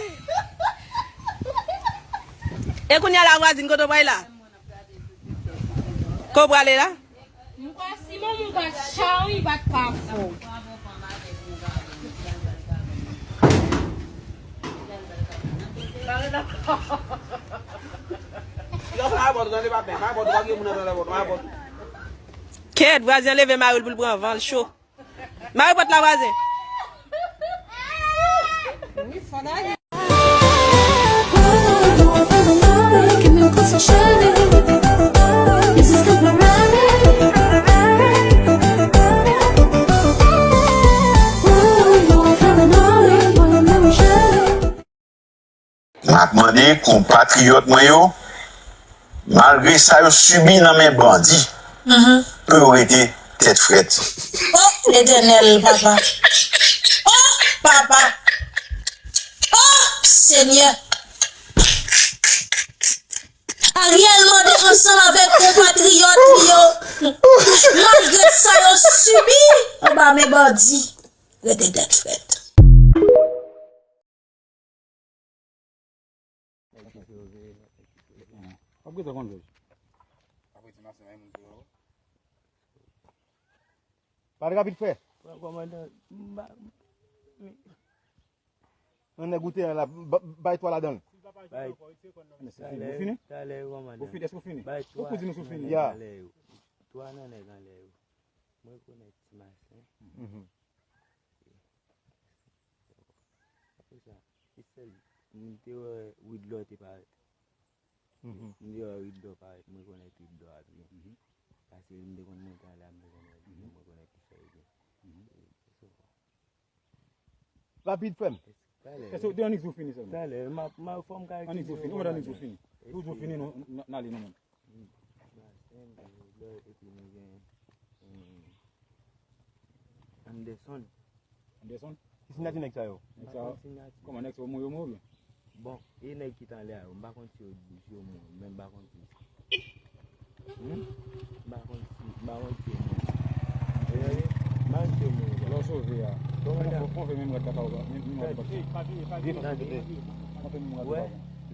E kounye a la, vwazin, kote w pral la? Kote w prale la? M kwè si manman w pa t chawi, pa t ka fè w. Kèt, vwazen an leve mari l pou l pran van, l cho. Mare pòt la, vwazen. M ap mande konpatriyòt mwen yo, malgre sa yo sibi nan men bandi, pou yo rete tèt frèt. O Letènèl, papa! O papa! O Senyè! Ariel mande ansanm avèk konpatriyòt li yo, malgre sa yo sibi anba men bandi, rete tèt frèt. W ap gen tan konn jòj. Apre ti masin la, moun sou yo. Pale rapid, frè. Kòmandan, m ba, yon nèg ou te an la, ba, bay twa ladan l. Bay, talè, talè, kòmandan. Ou fini? Èske w fini? Bay twa, ou di nou si w fini? Ya. Twa nan nèg anlè yo. Mwen rekonèt ti masin. Mhm. Apre sa, se sèl, m te wè Widlò te parèt. Mhm. M te wè Widlò parèt, m rekonèt Widlò a byen. Mhm. Paske m te konn monte anlè a, m te konn wè Widlò, m rekonèt li fè byen. Mhm. Se, se sa. Rapid, frè m. Èske w te annik di w fini sèlman? Talè, m ap, m ap, fò m ka... Annik di w fini. Ou mèt annik di w fini. Ou di w fini, nou, n, n ale nou menm. Epi nou gen, hmm, Anderson. Anderson? Ki siyati nèg sa yo? Nèg sa yo. Kòman, nèg sa yo mou yo mou oubyen? Bon, e nèg ki t anlè a yo, m pa konn si yo, si yo mouri, men m pa konn si. Hmm? M pa konn si, m pa konn si yo mouri. Ou tande? M pa konn si yo mouri. Lè w sove a. Kòman fè, kòman fè menm rad la pa w, menm, menm rad la pa w. Tande. Tande. Kòman fè menm rad la pa w.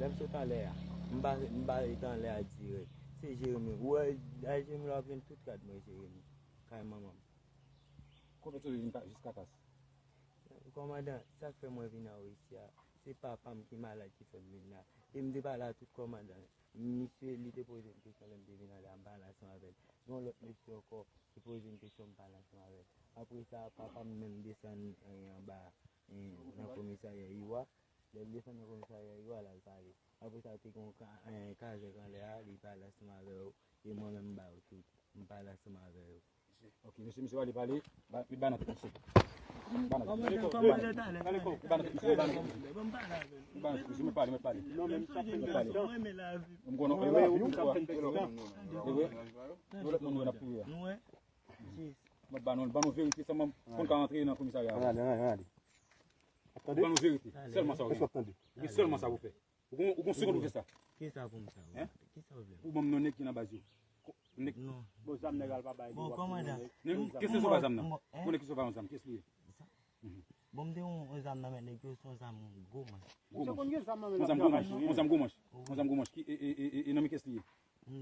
Lè m sot anlè a, m pa, m pa ret anlè a dirèk. Se Jeremi. Ou wè, a Jeremi la w ap jwenn tout rad mwen, Jeremi. Kay manman m. Konbyen w sove vin ka, jiska kas? Kòmandan, sa k fè mwen vin anwo isi a, se papa m ki malad ki fè m vin la. E m te pale a tout kòmandan. Misye, li te poze m kesyon lè m te vin anlè a, m pale ansanm avè l. Gen yon lòt mesye ankò ki poze m kesyon, m pale ansanm avè l. Apre sa, papa m menm desann, eh, anba, eh, nan komisarya Iwa. Lè l desann nan komisarya Iwa, l al pale. Apre sa, te gen yon ka-, eh, kazèk anlè a, li pale ansanm avè yo. E mwen menm, m ba yo tout. M pale ansanm avè yo. Ok, mesye, mesye, pale, pale. Ba, ba nan tèt, mesye. Ba nan tèt, mesye. Ba nan tèt, mesye. Ba nan tèt, mesye. Ba nan tèt, mesye, mwen pale, mwen pale. Non, men sa fè pèsitan. Mwen konnen, wi, wi, wi, wi. Wi, wi. Yo lòt moun yo n ap touye a. Mwen ba nou, ba nou verite sèlman pou n ka rantre nan komisarya a. Ann ale, ann ale, ann ale. Ba nou verite. Sèlman sa w gen. Sèlman sa w fè. Ou gon, ou gon segond pou fè sa. Kisa pou m sa? Hein? Kisa w vle? Pou ban m non nèg ki nan baz yo. Ko-, nèg. Non. Bon, zam nèg al pa bay li. Bon, kòmandan. Kiyès ki sova zam nan? Ou konnen ki sova yon zam, kiyès li ye? Bon, m te yon, yon zam nan men nèg yo, se yon zam gwo manch. Gwo manch. Yon zam gwo manch. Yon zam gwo manch. Yon zam gwo manch. Ki, e, e, e, e, e nan men kiyès li ye?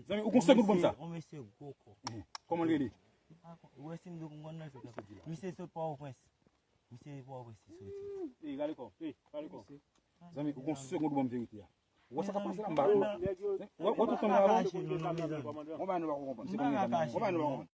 Zanmi, ou gon segond pou m sa? Yon mesye gwo kò. Kòman l rele? Ou wè si m di w m konn nan zòt la. Misye sot Pòtoprens. Misye Pòtoprens li soti. Ey, gade kò. Ey, gade kò. Zanmi, ou gon segond ou ban m verite a. Ou wè sa k ap pase la, m ba ou. Ou wè, ou wè tout tan m la avè w. Yon bagay nou pa konprann. Se konbyen zam? Yon bagay nou pa konprann.